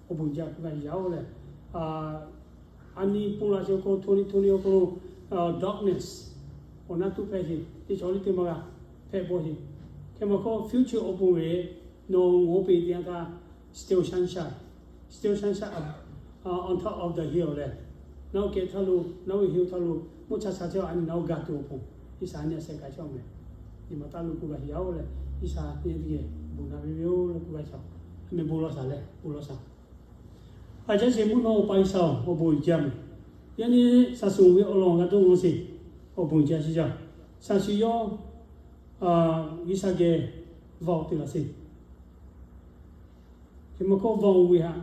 awˬ bon jaˇ k'oˆ gaˇ sheˍ yaˇ oˬ lehˬ, a nyi ponˬ laˬ sheˍ awˬ hk'aw lo, tawˇ nyi tawˇ nyi awˬ hk'aw lo darkness awˬ naˉ tuꞈ hpehˇ sheˍ, teˇ chaw liˇ teˇ maˇ g'a hpehꞈ bawˆ sheˍ. Hk'e ma hkawˇ future awˬ bon ve, nawˬ ngawˬ peˬ teˇ yanˇ htaˇ still sunshine, still sunshine on top of the hill lehˬ, naˉ oˇ kehˬ htaˇ lo, naˉ oˇ ve hill htaˇ lo, mvuhˇ cha cha chehˇ a nyi naˉ oˇ ga tuˬ awˬ pon, G'uiˬsha nyi a sheh k'ai chehˇ a meh. Nyi ma taˇ lo k'oˆ gaˇ sheˍ yaˇ oˬ lehˬ, G'uiˬsha nyi teˇ geh bon naꞈ ve ve oˬ leh k'oˆ gaˇ sheˍ. A meh bon lawˬ shaˍ leh bon lawˬ shaˍ. A caˇ sheˍ mvuhˇ naw awˬ pa G'uiˬsha-oˬ, awˬ bon uiˍ jaˇ meh. Yaꞈ nyi shaˍ shuˍ ve awˬ lawn g'a dawˇ g'awˇ sheˍ, awˬ bon uiˍ jaˇ sheˍ yaˇ. Shaˍ shuˍ yawˇ G'uiˬsha geh vaˇ oˬ te laˬ sheˍ. Hk'e ma hkawˇ vaˇ oˬ ve htaꞈ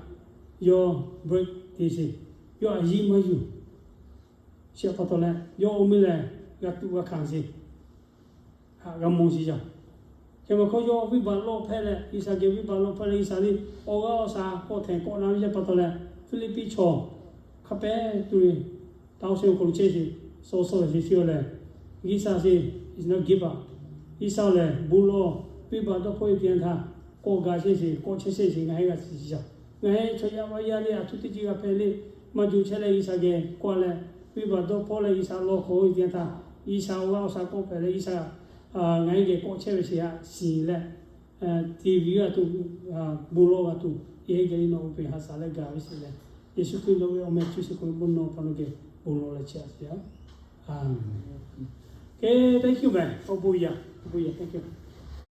yawˇ break te sheˍ. Yawˇ a yiˇ maˇ yuˬ. Chi pa taw leh yawˇ oˇ miˇ lehˬ g'a tuꞈ g'a hkanˍ sheˍ. Haꞈ g'a mawˬ sheˍ yaˇ. Hk'e ma hkawˇ yawˇ viˇ baˬ lawˇ hpehˇ leh, G'uiˬsha geh viˇ baˬ lawˇ hpehˇ leh, G'uiˬsha liˇ awˬ g'aˇ awˬ shaˍ k'awꞈ htehˍ k'awꞈ na ve yaˇ pa taw leh, Hpiˇliˇpiˆ chaw hk'a pehˍ tuˬ ve taˇ oˇ shehˍ awˬ hk'aw lo chehˇ sheˍ. Suh suh ve sheˍ sheˍ lehˬ, G'uiˬsha sheˍ, is not give up. G'uiˬsha lehˬ bon lawˬ, viˇ baˬ dawˇ hpawˇ ve teˇ yanˇ htaˇ k'awꞈ gaˬ chehˇ sheˍ, k'awꞈ chehˇ chehˇ sheˍ, ngaˬ heh g'a shiˍ shiˍ yaˇ. Ngaˬ heh chaw yaˇ vaˇ yaˇ le a htoꞈ teˇ ceuˬ g'a hpehꞈ le, maˇ juˬ chehˇ leh G'uiˬsha geh k'awꞈ leh, viˇ baˬ dawˇ hpawˇ leh G'uiˬsha law hk'aw ve teˇ yanˇ htaˇ, G'uiˬsha awˬ g'aˇ awˬ shaˍ k'awꞈ hpehꞈ leh G'uiˬsha ngaˬ heh geh k'awꞈ chehˇ ve sheˍ yaˇ shiˍ leh, TV g'a tuˬ, bon lawˬ g'a tuˬ, yehˬ heh geh le nawˬ oˇ peˬ ha shaˍ leh gaˬ ve sheˍ leh, Yeˍsuˆ Hkriꞈ nawˬ ve awˬ meh cuˇ shiˍ k'oˆ ve bon nawˬ pa nawˬ geh bon lawˬ leh chehˇ a sheˍ yaˇ. Aˍmenˍ. K'e, thank you meh, awˬ bon yaˇ, awˬ bon yaˇ, thank you.